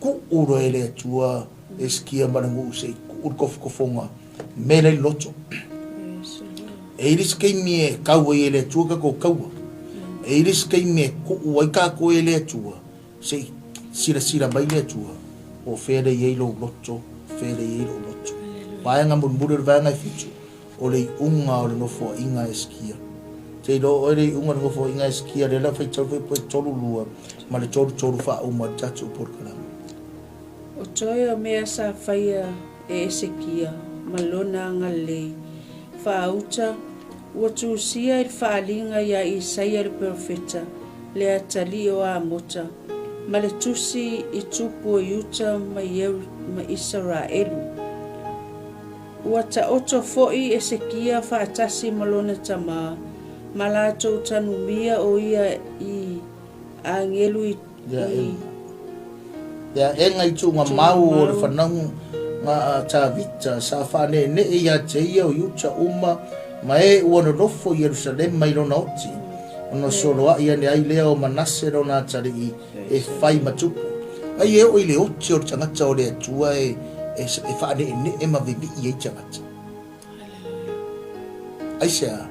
tuu loa e le Atua Hesekia ma le nuu se i tuu le tofotofoga me la i le loto. E i le isi taimi e kau ai e le Atua tatou taua. E i le isi taimi e tuu ai tatou e le Atua Se i silasila mai le Atua, po o fea lea e i ai lou loto, fea lea e i ai lou loto. Vaega mulimuli o le vaega e fitu, o le iuga o le nofoaiga a Hesekia. Te iloa oe le iuga o le nofoaiga a Hesekia, lea la faitau le fuaiupu e 32 ma le 33 faauma i le tatou polokalame. O toe o mea sa faia e Hesekia ma lona agalelei faauta Ua tusia i le faaaliga ia Isaia le perofeta, le atalii o Amota, ma le tusi i tupu o Iuta ma Isaraelu. Ua taoto foi Esekia faatasi ma lona tama, ma latou tanumia o ia i agelu i Le aega i tuugamau o le fanauga a Tavita sa faaneenee ia te ia o Iuta uma ma e ua nonofo i Ierusalema i lona oti, ona soloai ane ai lea o Manase lona atalii e fai ma tupu. Ai e oo i le oti o le tagata o le Atua e faaneenee ma vivii ai tagata. Aisea?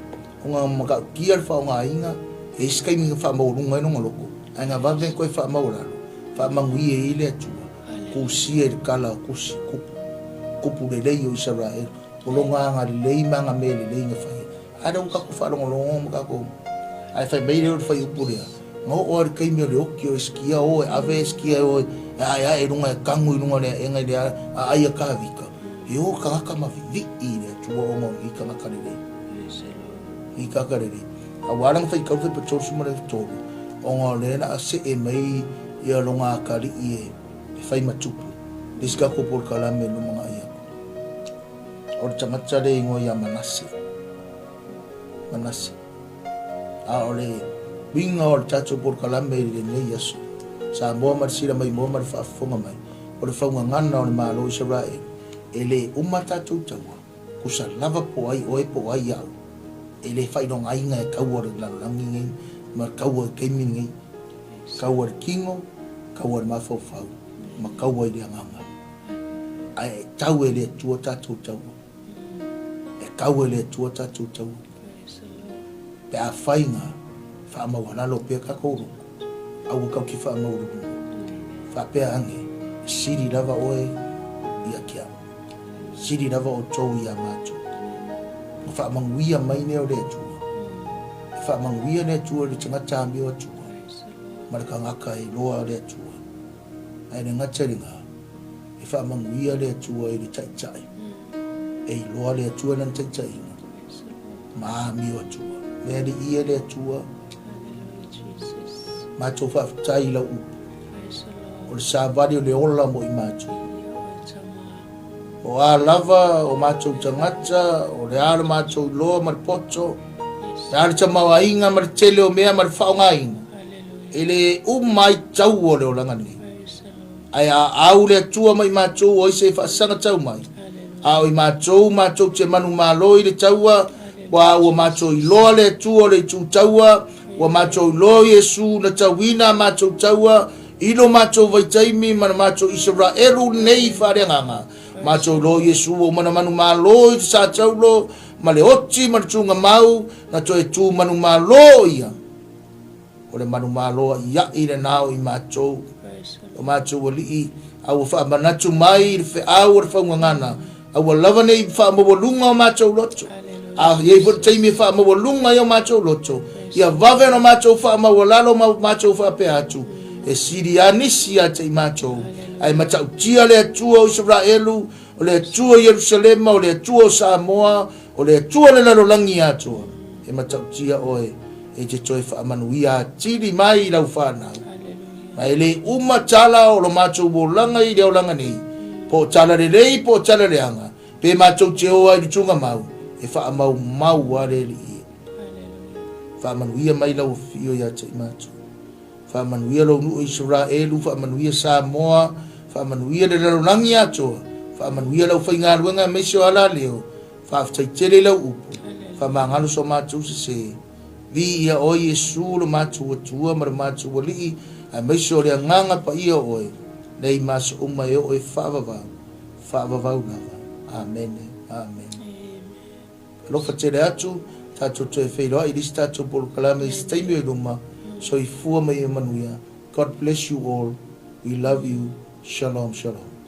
Ona matautia le faaaogaina e isi taimi na faamaualuga ai lona loto, ae na vave toe faamaualalo, faamanuia i ai le Atua, tusia i le tala o tusi, kupu, kupu lelei o Isaraelu, o lona agalelei ma ana mea lelei na faia. A lea ua tatou faalogologo ma tatou, ae fai mai lea o le fuaiupu lea, na oo lava i le taimi o le oti o Hesekia, o e ave Hesekia e o e aeae i luga e tanu i luga o le aega i le aai a Tavita, e o tagata ma vivii i le Atua ona o nei tagata lelei. Nei tagata lelei. A ua ala ona faitau le Fuaiupu 33, ona o lea o le a see mai ia lona atalii e fai ma tupu, le isi tatou polokalame i lumanai atu. O le tagata lea e igoa ia Manase. Manase. A o le uiga o le tatou polokalame i lenei aso, Samoa ma le sila maimoa ma le faafofoga mai, O le faugagana o le Malo o Isaraelu, e le uma tatou taua, tusa lava po o ai oe po o ai au, e le faailogaina e taua o le lalolagi lenei ma taua i le taimi lenei, taua i le tino, taua i le mafaufau, ma taua i le agaga. Ae e tau e le Atua tatou taua. E tau e le Atua tatou taua. Pe afai na faamaualalo pea tatou loto, aua tatou te faamaualuluga. Faapea ane, e sili lava oe ia te au, sili lava outou ia matou. Ona faamanuia mai lea o le Atua. E faamanuia le Atua i le tagata amio Atua ma le tagata e iloa le Atua. Ae le gata i lena, e faamanuia le Atua i le taitai e iloa le Atua i lana taitaiga ma amio Atua. Mea alii e le Atua, matou faafetai i lau upu, o le savali o le ola mo i matou. O a lava o matou tagata, o le a le matou iloa ma le poto, le a le tamaoaiga ma le tele o mea ma le faaaogaina, e le uma ai tau o le olaga nei. Ae a au le Atua ma i matou o ai se faasaga tau mai, a o i matou matou te manumalo i le taua, ua ua matou iloa le Atua o le itu taua, ua matou iloa Iesu na tauina a matou taua, i lo matou vaitaimi ma le matou Isaraelu nei faaleagaga, matou iloa Iesu ua uma na manumalo i le sa taulo ma le oti ma le tugamau, na toe tu manumalo ia. O le manumalo a'ia'i lenā o i matou, o matou alii, a ua faamanatu mai i le feau o le faugagana, a ua lava nei faamaualuga o matou loto. A i ai foi le taimi e faamaualuga ai o matou loto, ia vave ona matou faamaualalo ma matou faapea atu, e sili lava nisi ia te i matou. Ae matautia le Atua o Isaraelu, o le Atua o Ierusalema, o le Atua o Samoa, O le Atua le lalolagi atoa, e matautia oe e te toe faamanuia atili mai i lau fanau. Ma e le uma tala o lo matou olaga i le olaga nei, po o tala lelei po o tala leaga, pe matou te o ai i le tugamau, e faamaumau lava le Alii. Faamanuia mai lau afio ia te i matou. Faamanuia lou nuu Isaraelu, faamanuia Samoa, faamanuia le lalolagi atoa, faamanuia le aufaigaluega aemaise o alaleo, faafetai tele i lau upu, faamagalo so matou sese. Viia oe Iesu lo matou Atua ma lo matou Alii, aemaise o le Agaga Paia o oe, nei ma aso uma e oo e faavavau, faavavau lava. Amene. Amene. Alofa tele atu, tatou toe feiloai i le isi tatou polokalame i se taimi o i luma. Soifua ma ia manuia. God bless you all. We love you. Shalom, shalom.